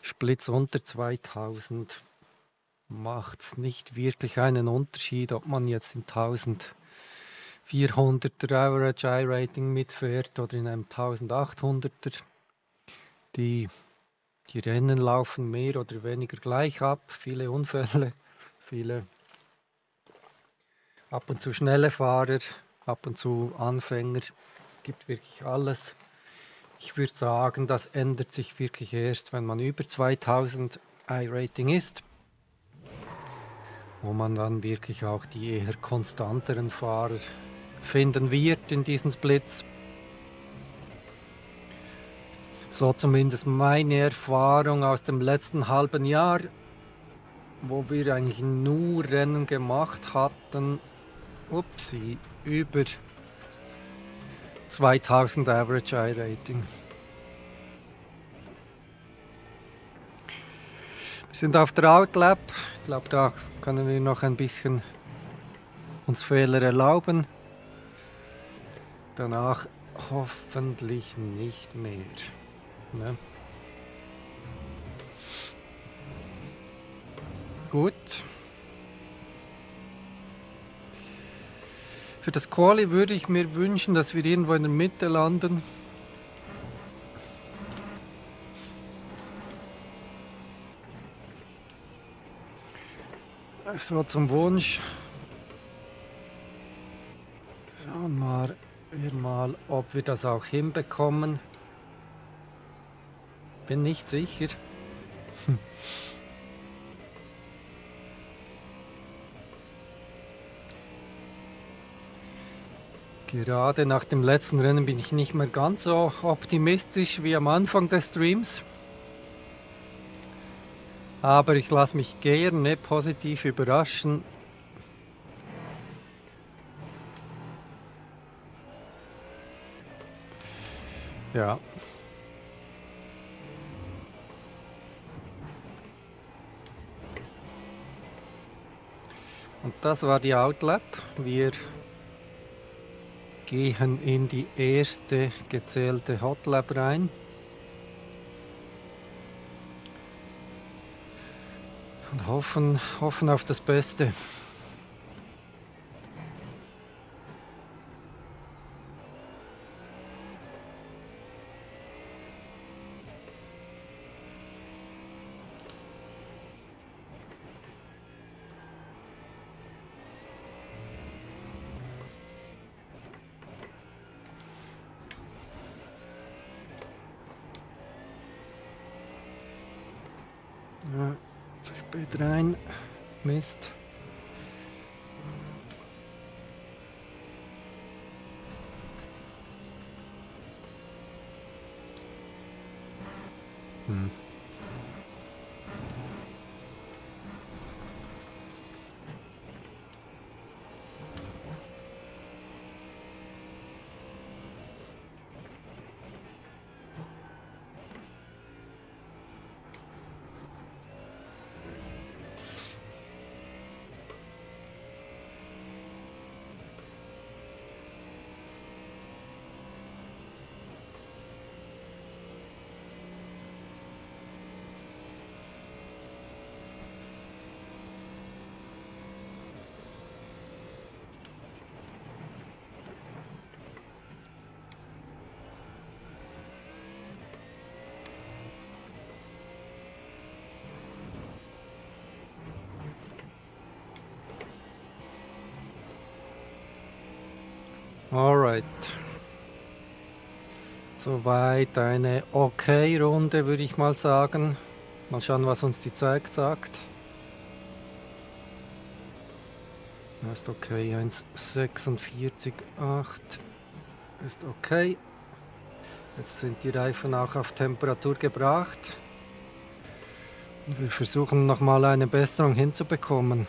Splits unter 2000 macht es nicht wirklich einen Unterschied, ob man jetzt im 1400er Average I-Rating mitfährt oder in einem 1800er. Die Rennen laufen mehr oder weniger gleich ab, viele Unfälle, viele ab und zu schnelle Fahrer, ab und zu Anfänger, gibt wirklich alles. Ich würde sagen, das ändert sich wirklich erst, wenn man über 2000 I-Rating ist, wo man dann wirklich auch die eher konstanteren Fahrer finden wird in diesen Splits. So zumindest meine Erfahrung aus dem letzten halben Jahr, wo wir eigentlich nur Rennen gemacht hatten, über 2000 Average I-Rating. Wir sind auf der Outlap. Ich glaube, da können wir noch ein bisschen uns Fehler erlauben. Danach hoffentlich nicht mehr. Ne? Gut. Für das Quali würde ich mir wünschen, dass wir irgendwo in der Mitte landen. So zum Wunsch. Schauen wir mal, ob wir das auch hinbekommen. Bin nicht sicher. Gerade nach dem letzten Rennen bin ich nicht mehr ganz so optimistisch wie am Anfang des Streams. Aber ich lasse mich gerne positiv überraschen. Ja. Und das war die Outlap. Wir gehen in die erste gezählte Hotlap rein. Und hoffen auf das Beste. Ja, zu spät rein. Mist. Hm. Alright. Soweit eine okay Runde, würde ich mal sagen. Mal schauen, was uns die Zeit sagt. Ist okay, 1,46,8 ist okay. Jetzt sind die Reifen auch auf Temperatur gebracht. Und wir versuchen nochmal eine Besserung hinzubekommen.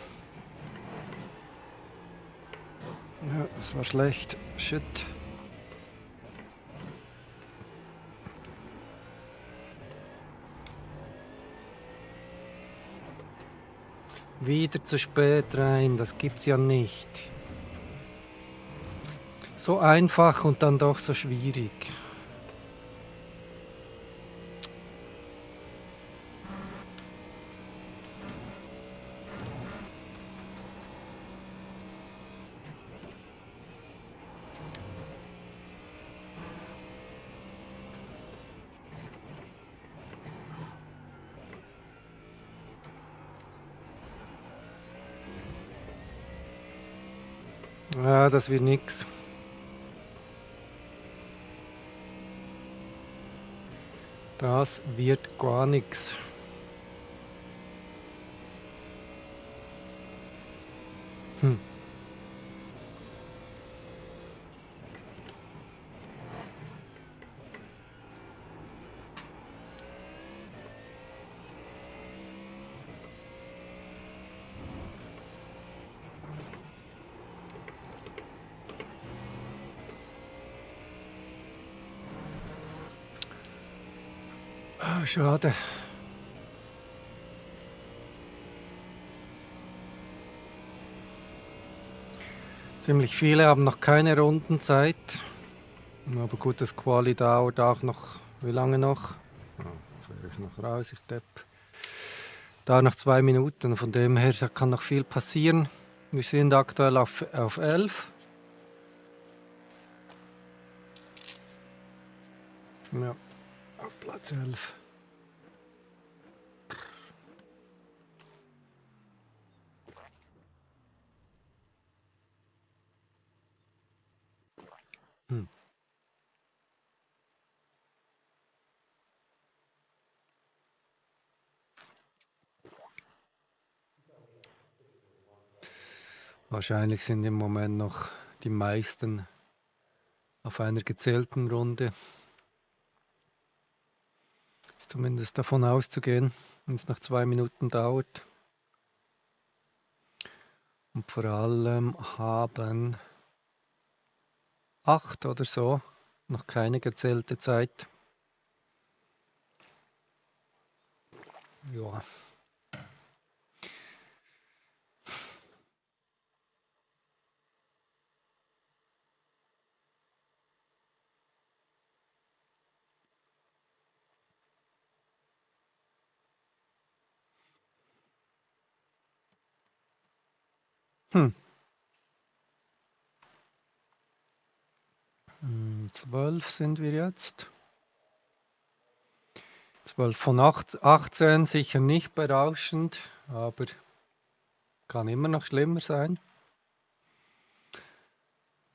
Ja, das war schlecht. Shit. Wieder zu spät rein, das gibt's ja nicht. So einfach und dann doch so schwierig. Ja, das wird nix. Das wird gar nichts. Hm. Ah, schade. Ziemlich viele haben noch keine Rundenzeit. Aber gut, das Quali dauert auch noch. Wie lange noch? Jetzt wäre ich noch raus, ich depp. Da noch 2 Minuten. Von dem her, da kann noch viel passieren. Wir sind aktuell auf 11. Ja, auf Platz 11. Hm. Wahrscheinlich sind im Moment noch die meisten auf einer gezählten Runde. Zumindest davon auszugehen, wenn es nach 2 Minuten dauert. Und vor allem haben 8 oder so noch keine gezählte Zeit. Ja. Hm. 12 sind wir jetzt. 12 von 18, sicher nicht berauschend, aber kann immer noch schlimmer sein.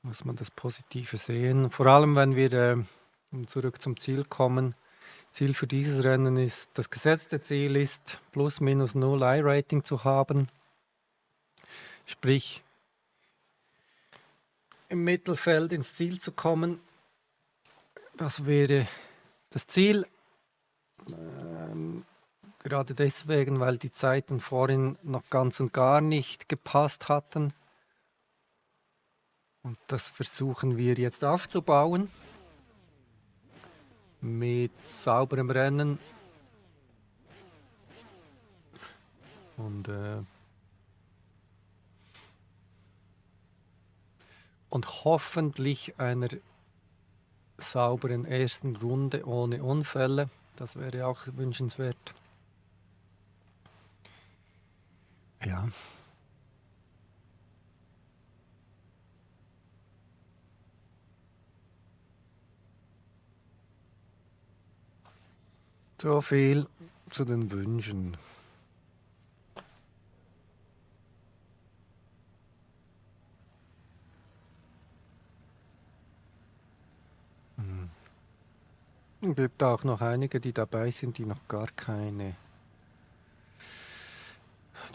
Muss man das Positive sehen. Vor allem, wenn wir zurück zum Ziel kommen. Ziel für dieses Rennen ist, das gesetzte Ziel ist, plus minus 0 I-Rating zu haben. Sprich, im Mittelfeld ins Ziel zu kommen. Das wäre das Ziel. Gerade deswegen, weil die Zeiten vorhin noch ganz und gar nicht gepasst hatten. Und das versuchen wir jetzt aufzubauen. Mit sauberem Rennen. Und hoffentlich einer sauberen ersten Runde ohne Unfälle. Das wäre auch wünschenswert. Ja. So viel zu den Wünschen. Es gibt auch noch einige, die dabei sind, die noch gar keine.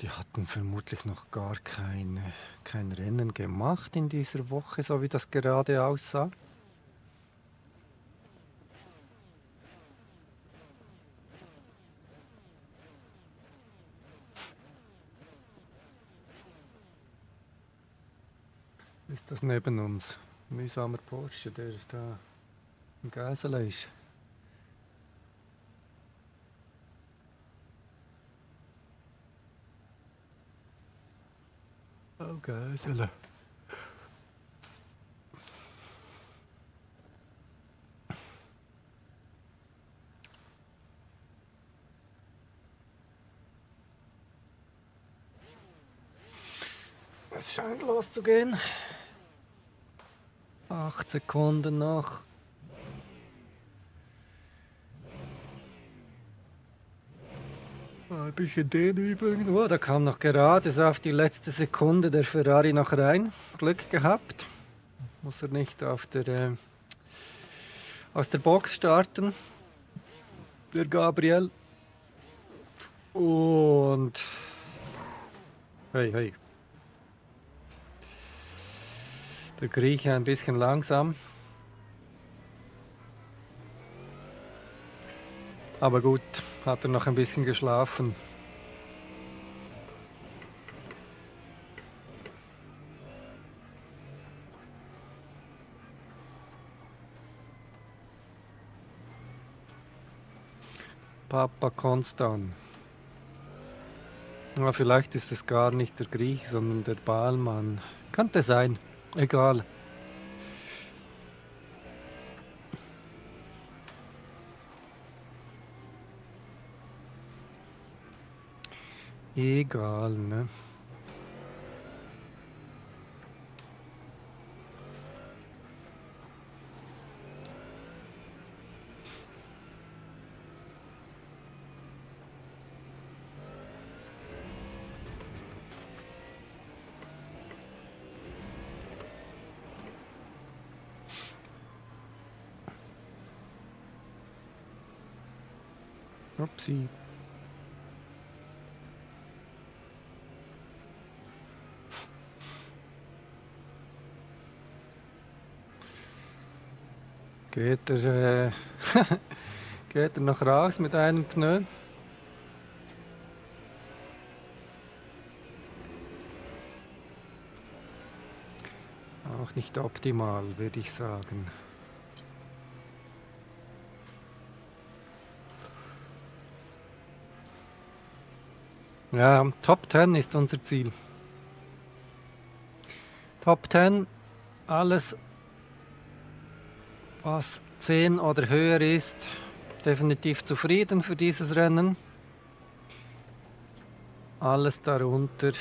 Die hatten vermutlich noch gar kein Rennen gemacht in dieser Woche, so wie das gerade aussah. Ist das neben uns? Mühsamer Porsche, der ist da im Geisele ist. Oh, Geisele. Es scheint loszugehen. 8 Sekunden noch. Ein bisschen Dehnübungen. Oh, da kam noch gerade so auf die letzte Sekunde der Ferrari noch rein. Glück gehabt. Muss er nicht aus der Box starten. Der Gabriel. Und hey. Der Grieche ein bisschen langsam. Aber gut, hat er noch ein bisschen geschlafen. Papa Konstan. Ja, vielleicht ist es gar nicht der Griech, sondern der Balmann. Könnte sein. Egal. Egal, ne? Upsi. Geht er noch raus mit einem Pneu? Auch nicht optimal, würde ich sagen. Ja, Top 10 ist unser Ziel. Top 10, alles, was 10 oder höher ist, definitiv zufrieden für dieses Rennen. Alles darunter,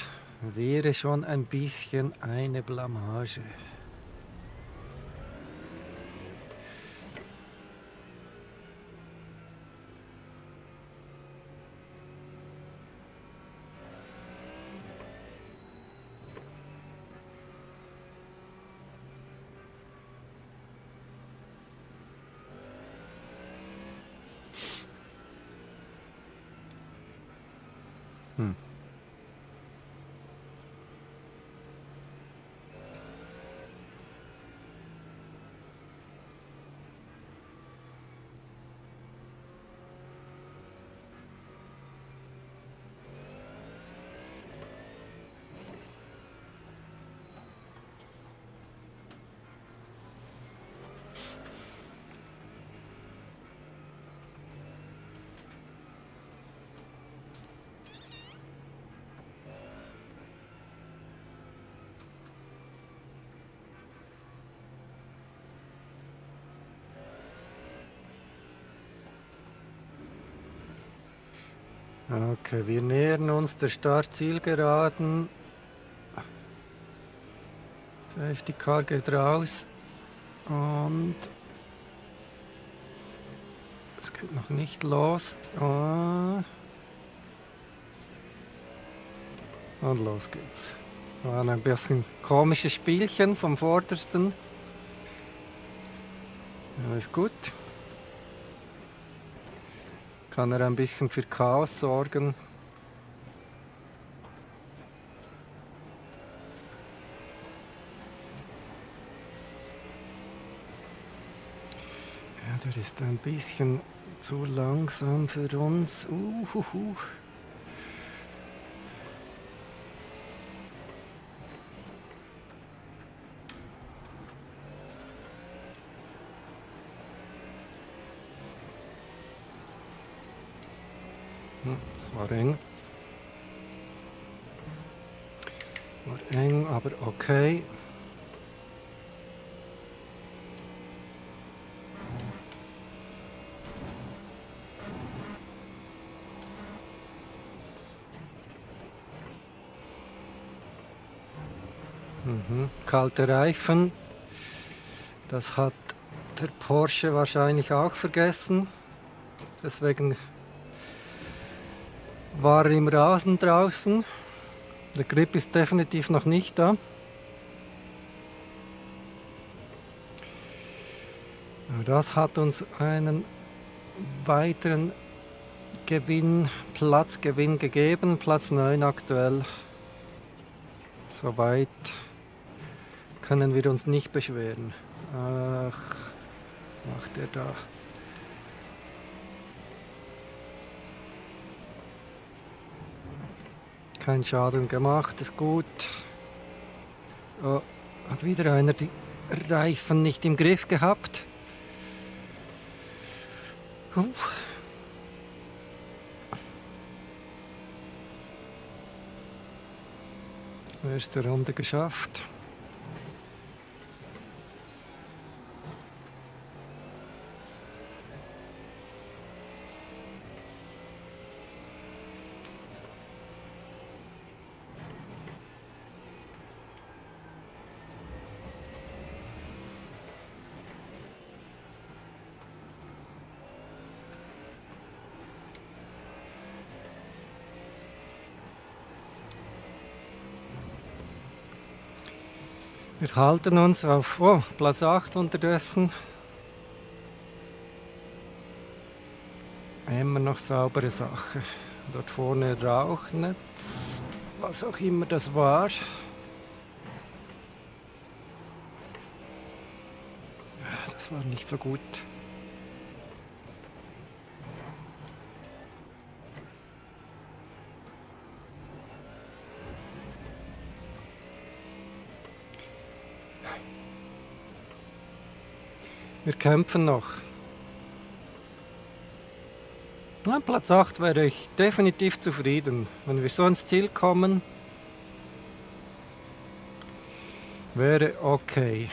wäre schon ein bisschen eine Blamage. Hm. Okay, wir nähern uns der Startzielgeraden. Safety Car geht raus und es geht noch nicht los. Und los geht's. War ein bisschen komisches Spielchen vom Vordersten. Alles gut. Kann er ein bisschen für Chaos sorgen. Ja, der ist ein bisschen zu langsam für uns. Das war eng. War eng, aber okay. Kalte Reifen. Das hat der Porsche wahrscheinlich auch vergessen. Deswegen war er im Rasen draußen. Der Grip ist definitiv noch nicht da. Das hat uns einen weiteren Platzgewinn gegeben. Platz 9 aktuell. Soweit können wir uns nicht beschweren. Ach, macht er da. Kein Schaden gemacht, ist gut. Oh, hat wieder einer die Reifen nicht im Griff gehabt. Erste Runde geschafft. Wir halten uns auf Platz 8 unterdessen. Immer noch saubere Sache. Dort vorne Rauchnetz, was auch immer das war. Das war nicht so gut. Wir kämpfen noch. Na, Platz 8 wäre ich definitiv zufrieden. Wenn wir so ins Ziel kommen, wäre okay.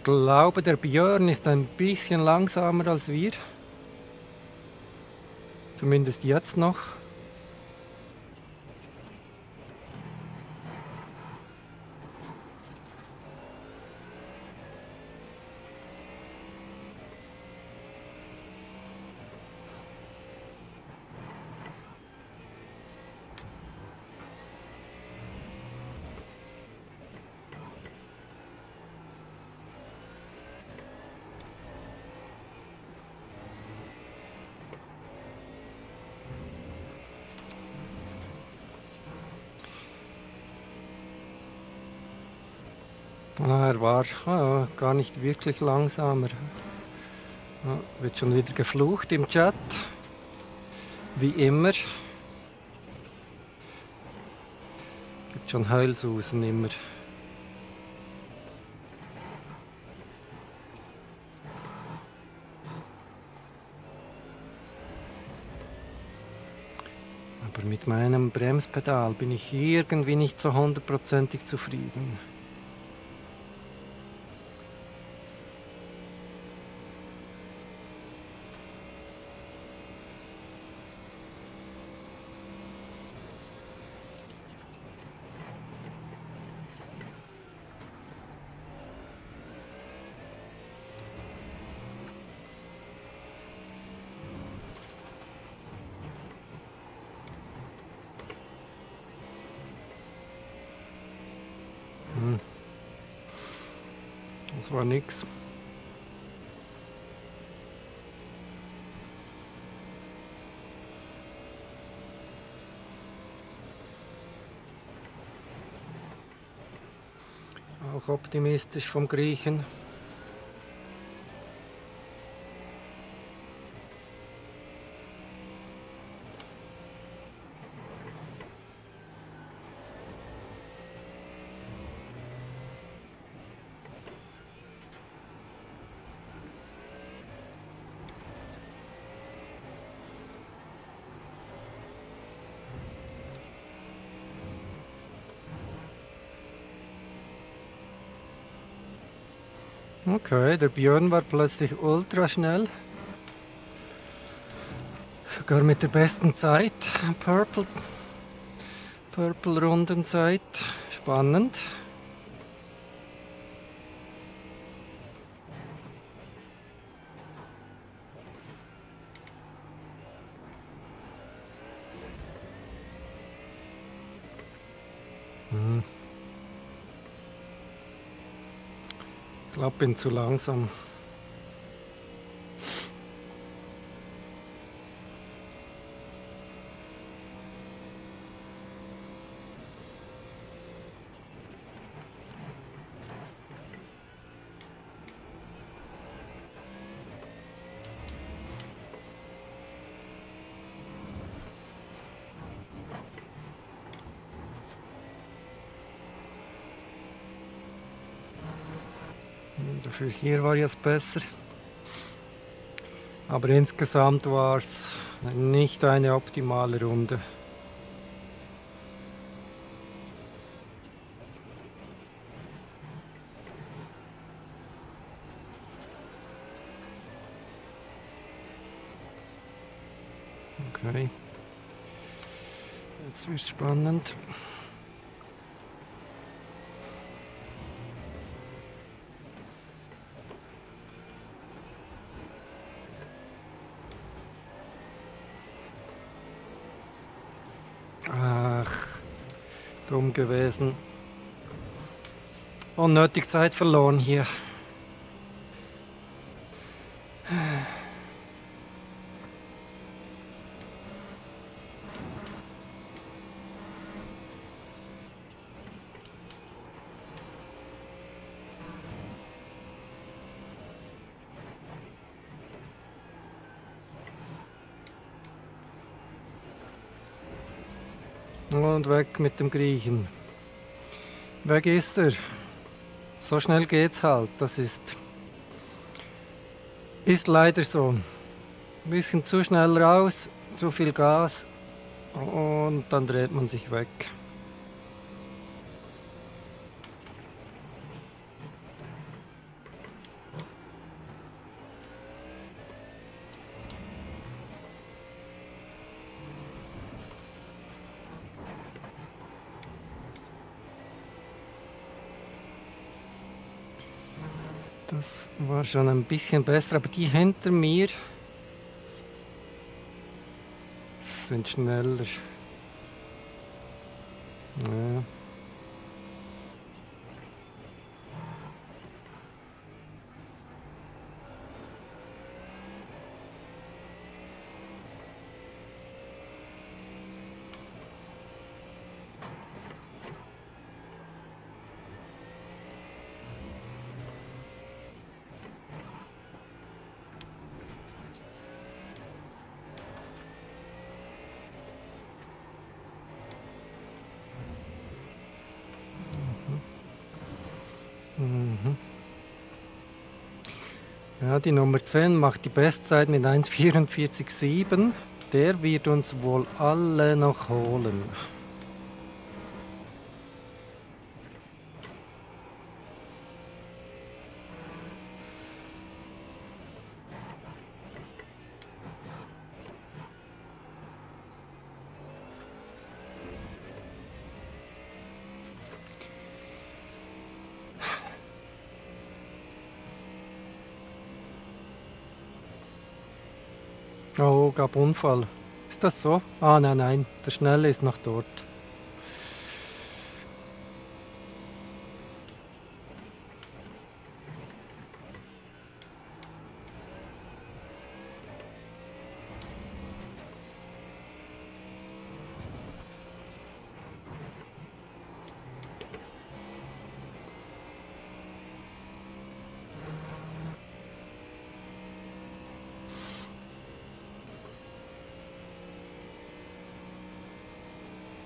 glaube, der Björn ist ein bisschen langsamer als wir. Zumindest jetzt noch. Er war gar nicht wirklich langsamer. Wird schon wieder geflucht im Chat. Wie immer. Gibt schon Heulsusen immer. Aber mit meinem Bremspedal bin ich irgendwie nicht so 100%ig zufrieden. Das war nix. Auch optimistisch vom Griechen. Okay, der Björn war plötzlich ultra schnell. Sogar mit der besten Zeit. Purple Rundenzeit. Spannend. Ich glaube, bin zu langsam. Dafür hier war jetzt besser. Aber insgesamt war es nicht eine optimale Runde. Okay. Jetzt wird es spannend. Ach, dumm gewesen. Unnötig Zeit verloren hier. Und weg mit dem Griechen. Weg ist er. So schnell geht's halt. Das ist leider so. Ein bisschen zu schnell raus, zu viel Gas und dann dreht man sich weg. Das war schon ein bisschen besser, aber die hinter mir sind schneller. Ja. Mhm. Ja, die Nummer 10 macht die Bestzeit mit 1,44,7. Der wird uns wohl alle noch holen. Oh, gab Unfall. Ist das so? Ah, nein, nein, der Schnelle ist noch dort.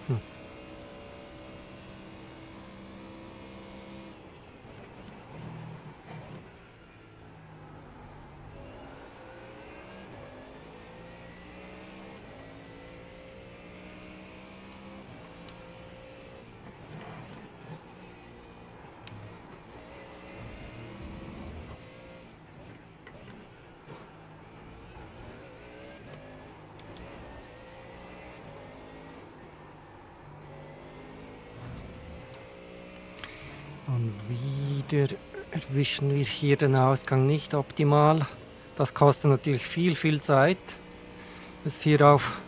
Hm. Und wieder erwischen wir hier den Ausgang nicht optimal. Das kostet natürlich viel, viel Zeit. Ist hier auf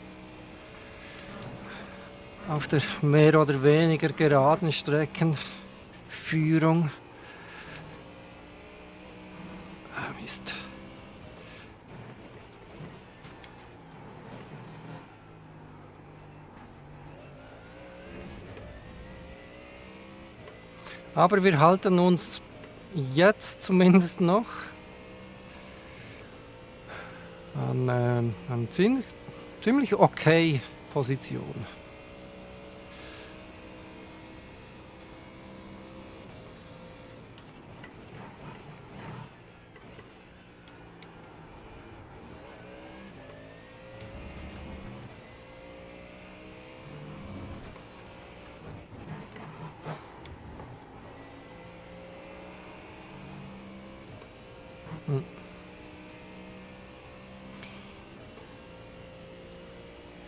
der mehr oder weniger geraden Streckenführung. Ah, Mist. Aber wir halten uns jetzt zumindest noch an einer ziemlich okay Position.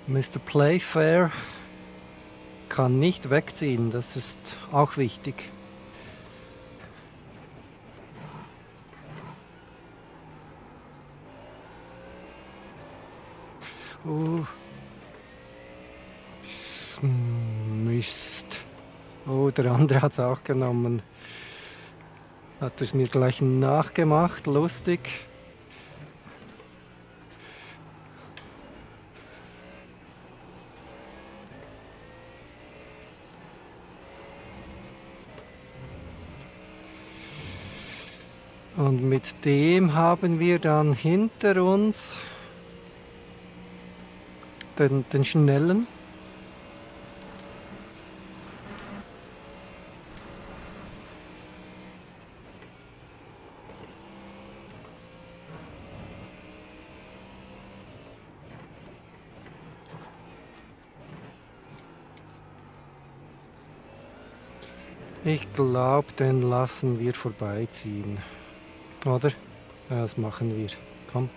Mr. Playfair kann nicht wegziehen, das ist auch wichtig. Oh. Mist. Oh, der andere hat es auch genommen. Hat es mir gleich nachgemacht, lustig. Und mit dem haben wir dann hinter uns den Schnellen. Ich glaube, den lassen wir vorbeiziehen. Oder? Ja, das machen wir. Komm.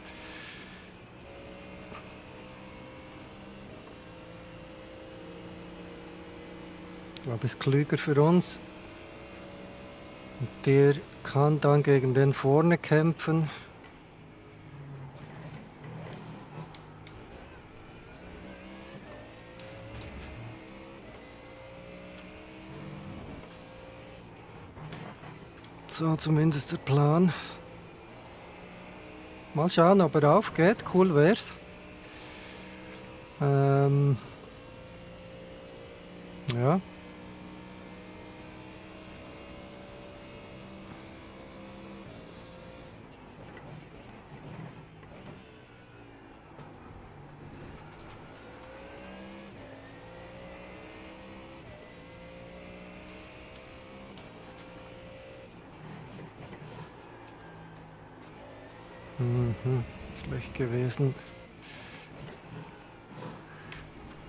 Ich glaube, es ist klüger für uns. Und der kann dann gegen den vorne kämpfen. So, zumindest der Plan. Mal schauen, ob er aufgeht. Cool wär's. Ja. Schlecht gewesen.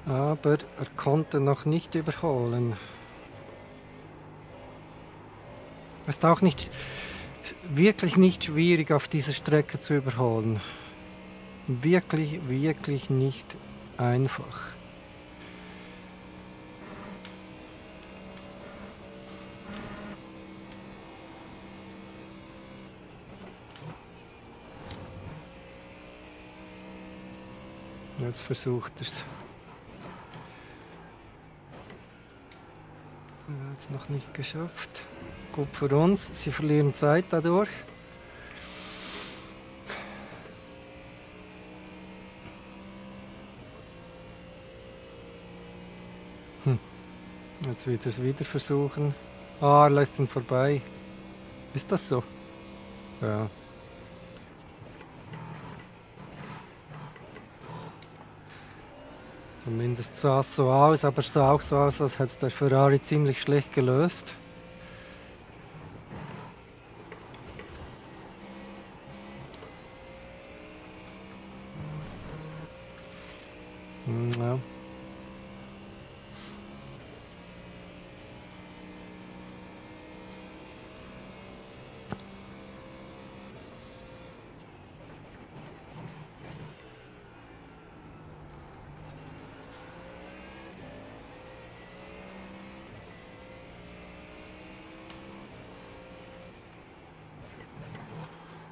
Aber er konnte noch nicht überholen. Ist auch nicht, wirklich nicht schwierig auf dieser Strecke zu überholen. Wirklich, wirklich nicht einfach. Jetzt versucht er es. Jetzt noch nicht geschafft. Gut für uns, sie verlieren Zeit dadurch. Jetzt wird er es wieder versuchen. Ah, er lässt ihn vorbei. Ist das so? Ja. Zumindest sah es so aus, aber es sah auch so aus, als hätte es der Ferrari ziemlich schlecht gelöst. Ja.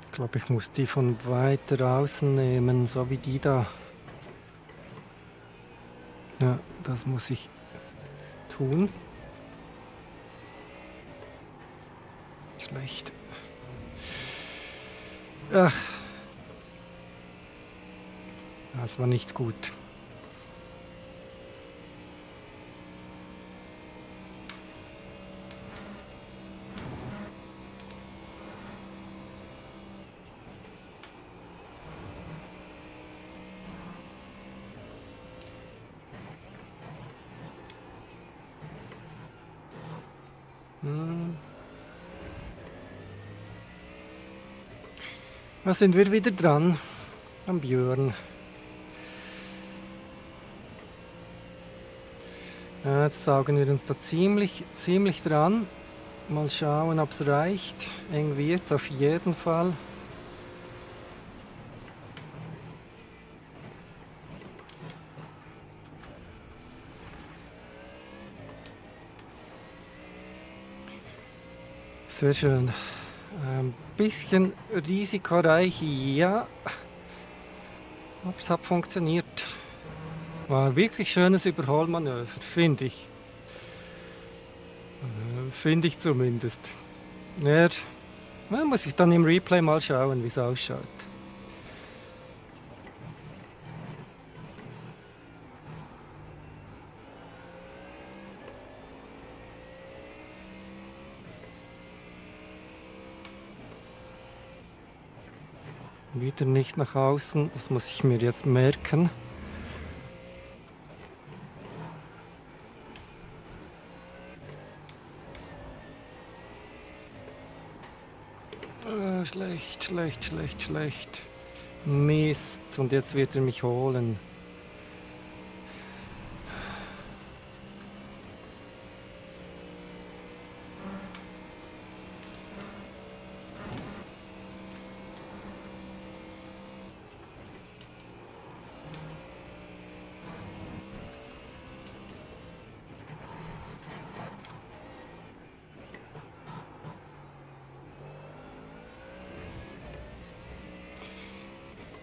Ich glaube, ich muss die von weiter außen nehmen, so wie die da. Ja, das muss ich tun. Schlecht. Ach. Das war nicht gut. Da sind wir wieder dran, am Björn. Ja, jetzt saugen wir uns da ziemlich dran. Mal schauen, ob es reicht. Eng wird es auf jeden Fall. Sehr schön. Ein bisschen risikoreich, ja. Aber es hat funktioniert. War ein wirklich schönes Überholmanöver, finde ich. Finde ich zumindest. Ja, muss ich dann im Replay mal schauen, wie es ausschaut. Wieder nicht nach außen, das muss ich mir jetzt merken. Schlecht. Mist, und jetzt wird er mich holen.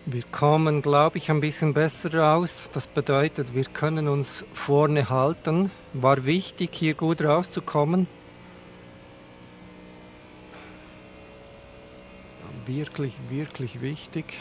Wir kommen, glaube ich, ein bisschen besser raus. Das bedeutet, wir können uns vorne halten. War wichtig, hier gut rauszukommen. Wirklich, wirklich wichtig.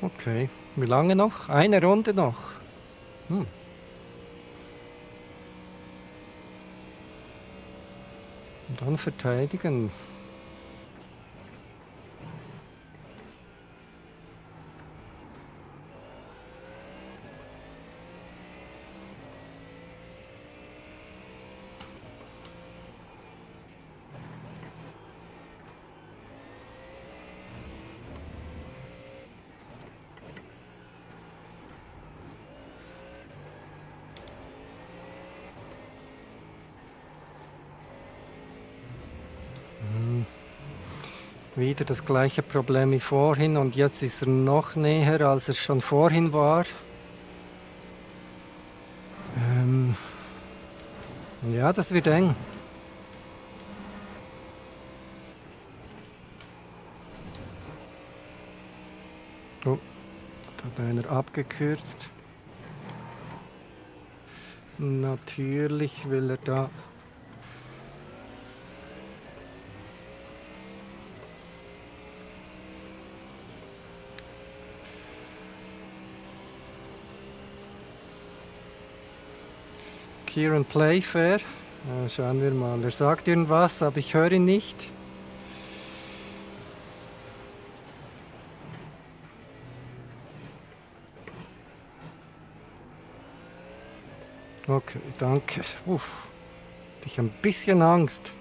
Okay, wie lange noch? Eine Runde noch. Hm. Und dann verteidigen. Wieder das gleiche Problem wie vorhin und jetzt ist er noch näher, als er schon vorhin war. Ja, das wird eng. Oh, da hat einer abgekürzt. Natürlich will er da. Kieran Playfair. Schauen wir mal. Er sagt irgendwas, aber ich höre ihn nicht. Okay, danke. Uff, ich habe ein bisschen Angst.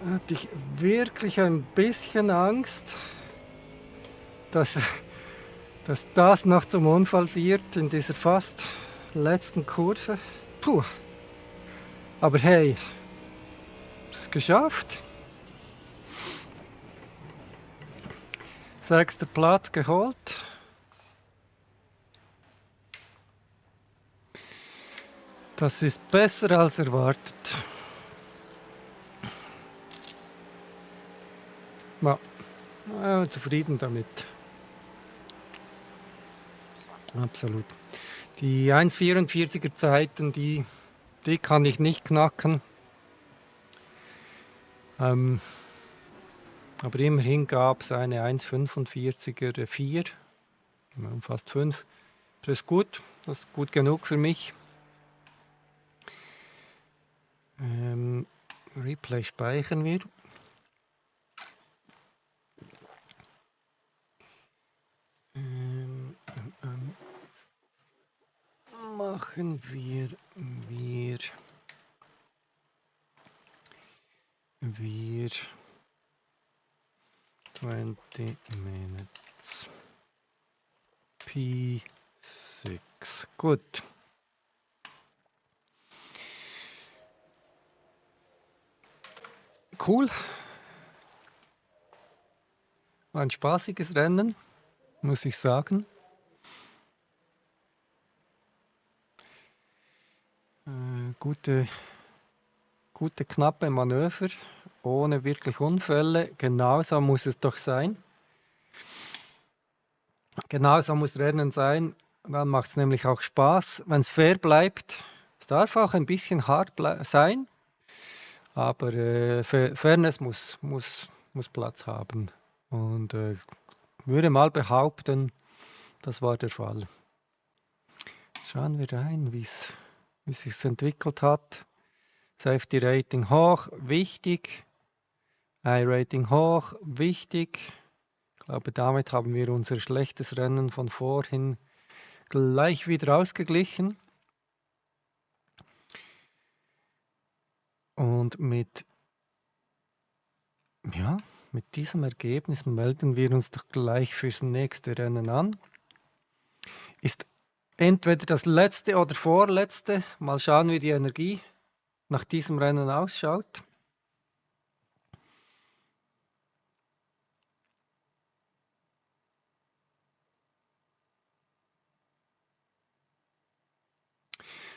Hatte ich wirklich ein bisschen Angst, dass das noch zum Unfall wird in dieser fast letzten Kurve. Puh. Aber hey, es geschafft. 6. Platz geholt. Das ist besser als erwartet. Ja, zufrieden damit. Absolut. Die 1,44er Zeiten, die kann ich nicht knacken. Aber immerhin gab es eine 1,45er 4, fast 5. Das ist gut, das ist gut genug für mich. Replay speichern wir. Machen wir 20 minutes P6. Gut. Cool. War ein spaßiges Rennen, muss ich sagen. Gute, knappe Manöver, ohne wirklich Unfälle. Genauso muss es doch sein. Genauso muss Rennen sein. Dann macht es nämlich auch Spaß, wenn es fair bleibt. Es darf auch ein bisschen hart sein, aber Fairness muss Platz haben. Und würde mal behaupten, das war der Fall. Schauen wir rein, wie sich entwickelt hat. Safety Rating hoch, wichtig. I-Rating hoch, wichtig. Ich glaube, damit haben wir unser schlechtes Rennen von vorhin gleich wieder ausgeglichen. Und mit diesem Ergebnis melden wir uns doch gleich fürs nächste Rennen an. Ist entweder das letzte oder vorletzte. Mal schauen, wie die Energie nach diesem Rennen ausschaut.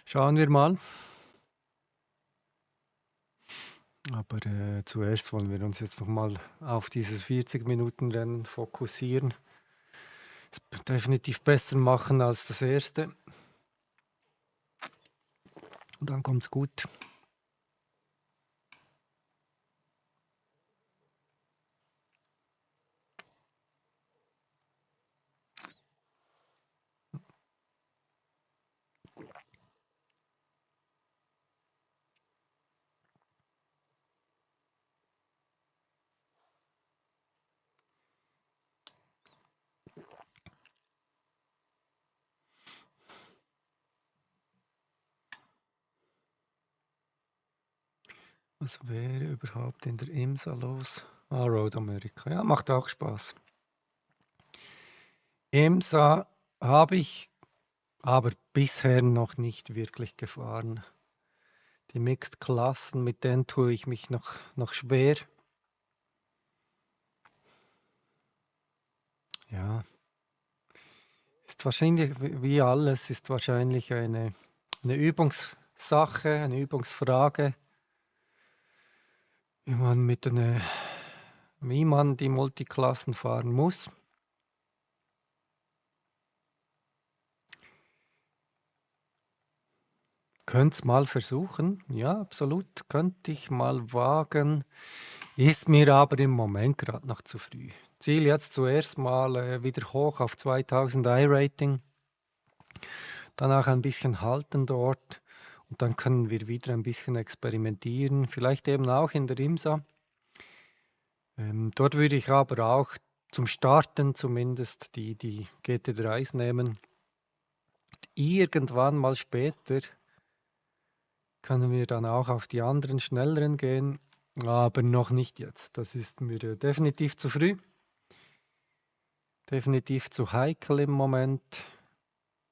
Schauen wir mal. Aber zuerst wollen wir uns jetzt nochmal auf dieses 40-Minuten-Rennen fokussieren. Es definitiv besser machen als das erste. Und dann kommt's gut. Was wäre überhaupt in der IMSA los? Road America. Ja, macht auch Spaß. IMSA habe ich aber bisher noch nicht wirklich gefahren. Die Mixed-Klassen, mit denen tue ich mich noch schwer. Ja, ist wahrscheinlich wie alles, ist wahrscheinlich eine Übungssache, eine Übungsfrage, wie man die Multiklassen fahren muss. Könnte es mal versuchen, ja, absolut, könnte ich mal wagen, ist mir aber im Moment gerade noch zu früh. Ziel jetzt zuerst mal wieder hoch auf 2000 I-Rating, danach ein bisschen halten dort und dann können wir wieder ein bisschen experimentieren, vielleicht eben auch in der IMSA. Dort würde ich aber auch zum Starten zumindest die GT3s nehmen. Irgendwann mal später können wir dann auch auf die anderen schnelleren gehen, aber noch nicht jetzt. Das ist mir definitiv zu früh, definitiv zu heikel im Moment.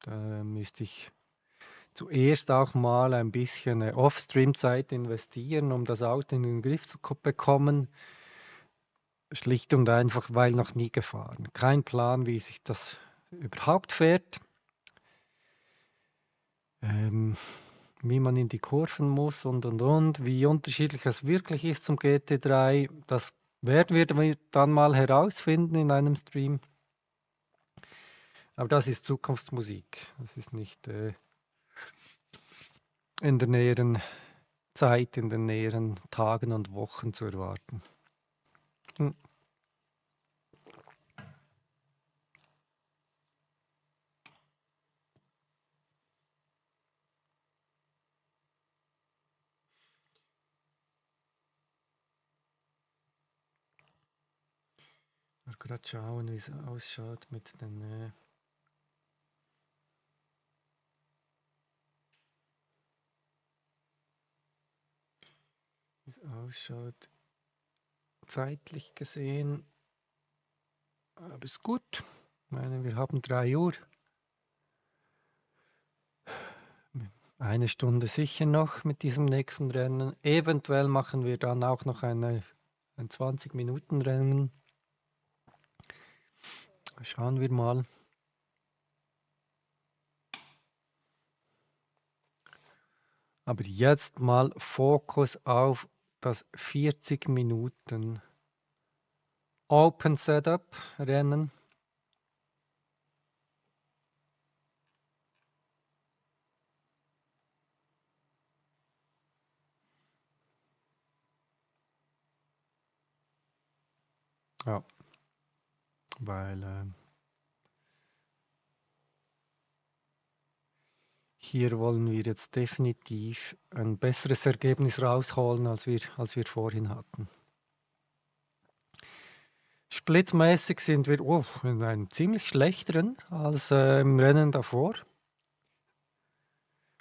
Da müsste ich zuerst auch mal ein bisschen Off-Stream-Zeit investieren, um das Auto in den Griff zu bekommen. Schlicht und einfach, weil noch nie gefahren. Kein Plan, wie sich das überhaupt fährt. Wie man in die Kurven muss und. Wie unterschiedlich es wirklich ist zum GT3, das werden wir dann mal herausfinden in einem Stream. Aber das ist Zukunftsmusik. Das ist nicht in der näheren Zeit, in den näheren Tagen und Wochen zu erwarten. Hm. Mal gerade schauen, wie es ausschaut mit den. Wie es ausschaut, zeitlich gesehen. Aber ist gut. Ich meine, wir haben 3 Uhr. Eine Stunde sicher noch mit diesem nächsten Rennen. Eventuell machen wir dann auch noch ein 20-Minuten-Rennen. Schauen wir mal. Aber jetzt mal Fokus auf das 40 Minuten Open Setup Rennen. Ja, weil hier wollen wir jetzt definitiv ein besseres Ergebnis rausholen, als wir vorhin hatten. Splitmäßig sind wir in einem ziemlich schlechteren als im Rennen davor.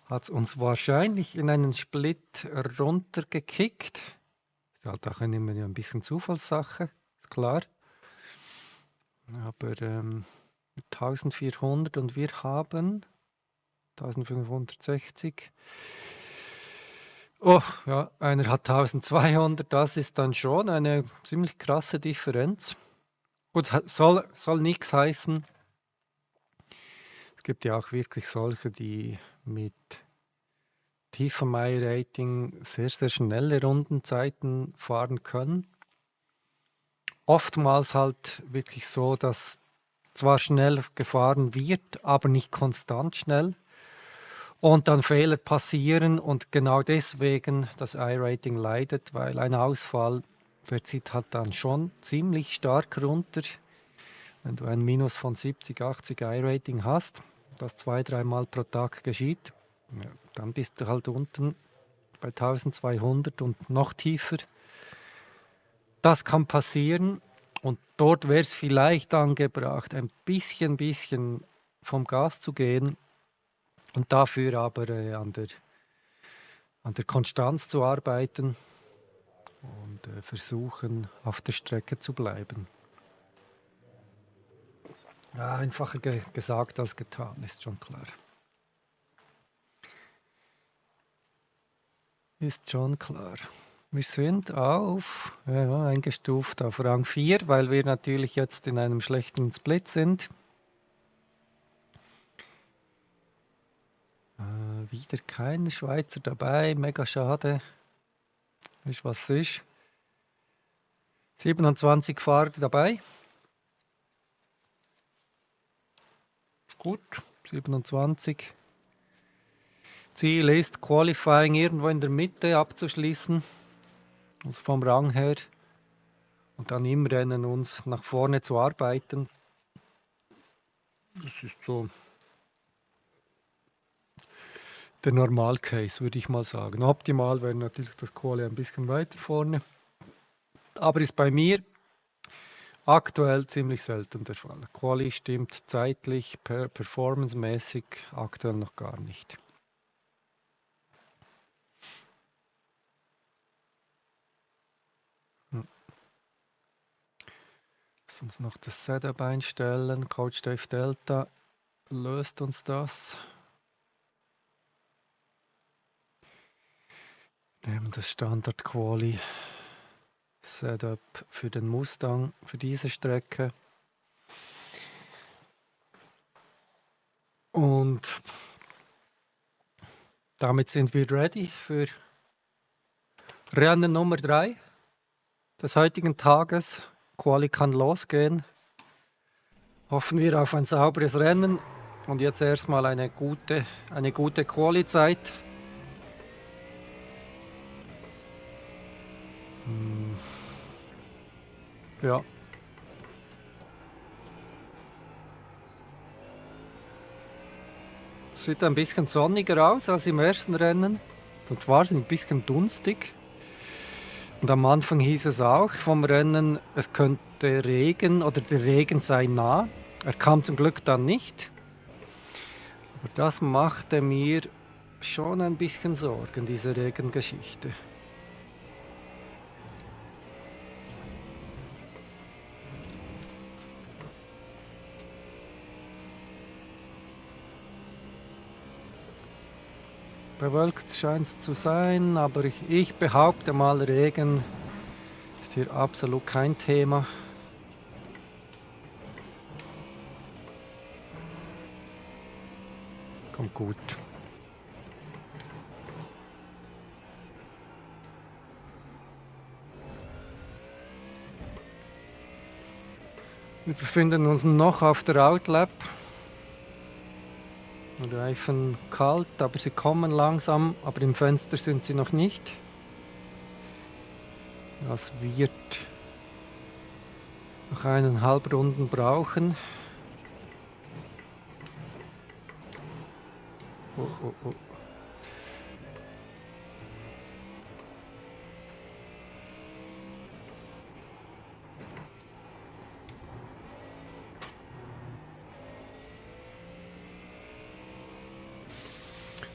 Hat es uns wahrscheinlich in einen Split runtergekickt. Ist halt auch immer ein bisschen Zufallssache, ist klar. Aber 1400 und wir haben 1560. Oh, ja, einer hat 1200, das ist dann schon eine ziemlich krasse Differenz. Gut, soll nichts heißen. Es gibt ja auch wirklich solche, die mit tiefem I-Rating sehr, sehr schnelle Rundenzeiten fahren können. Oftmals halt wirklich so, dass zwar schnell gefahren wird, aber nicht konstant schnell und dann Fehler passieren und genau deswegen das I-Rating leidet, weil ein Ausfall, der zieht halt dann schon ziemlich stark runter. Wenn du ein Minus von 70, 80 I-Rating hast, das 2-3 Mal pro Tag geschieht, ja, dann bist du halt unten bei 1200 und noch tiefer. Das kann passieren und dort wäre es vielleicht angebracht, ein bisschen vom Gas zu gehen und dafür aber an der Konstanz zu arbeiten und versuchen, auf der Strecke zu bleiben. Ja, einfacher gesagt als getan, ist schon klar. Ist schon klar. Wir sind eingestuft auf Rang 4, weil wir natürlich jetzt in einem schlechten Split sind. Wieder kein Schweizer dabei, mega schade. Ist was ist. 27 Fahrer dabei. Gut, 27. Ziel ist, Qualifying irgendwo in der Mitte abzuschließen, also vom Rang her. Und dann im Rennen uns nach vorne zu arbeiten. Das ist so der Normalcase, würde ich mal sagen. Optimal wäre natürlich das Quali ein bisschen weiter vorne. Aber ist bei mir aktuell ziemlich selten der Fall. Quali stimmt zeitlich, performancemäßig aktuell noch gar nicht. Lass uns noch das Setup einstellen. Coach Dave Delta löst uns das. Nehmen das Standard Quali Setup für den Mustang für diese Strecke. Und damit sind wir ready für Rennen Nummer 3 des heutigen Tages. Quali kann losgehen. Hoffen wir auf ein sauberes Rennen und jetzt erstmal eine gute Quali-Zeit. Ja. Sieht ein bisschen sonniger aus als im ersten Rennen. Dort war es ein bisschen dunstig. Und am Anfang hieß es auch vom Rennen, es könnte Regen oder der Regen sei nah. Er kam zum Glück dann nicht. Aber das machte mir schon ein bisschen Sorgen, diese Regengeschichte. Bewölkt scheint es zu sein, aber ich behaupte mal, Regen ist hier absolut kein Thema. Kommt gut. Wir befinden uns noch auf der Outlap. Reifen kalt, aber sie kommen langsam, aber im Fenster sind sie noch nicht. Das wird noch 1,5 Runden brauchen. Oh.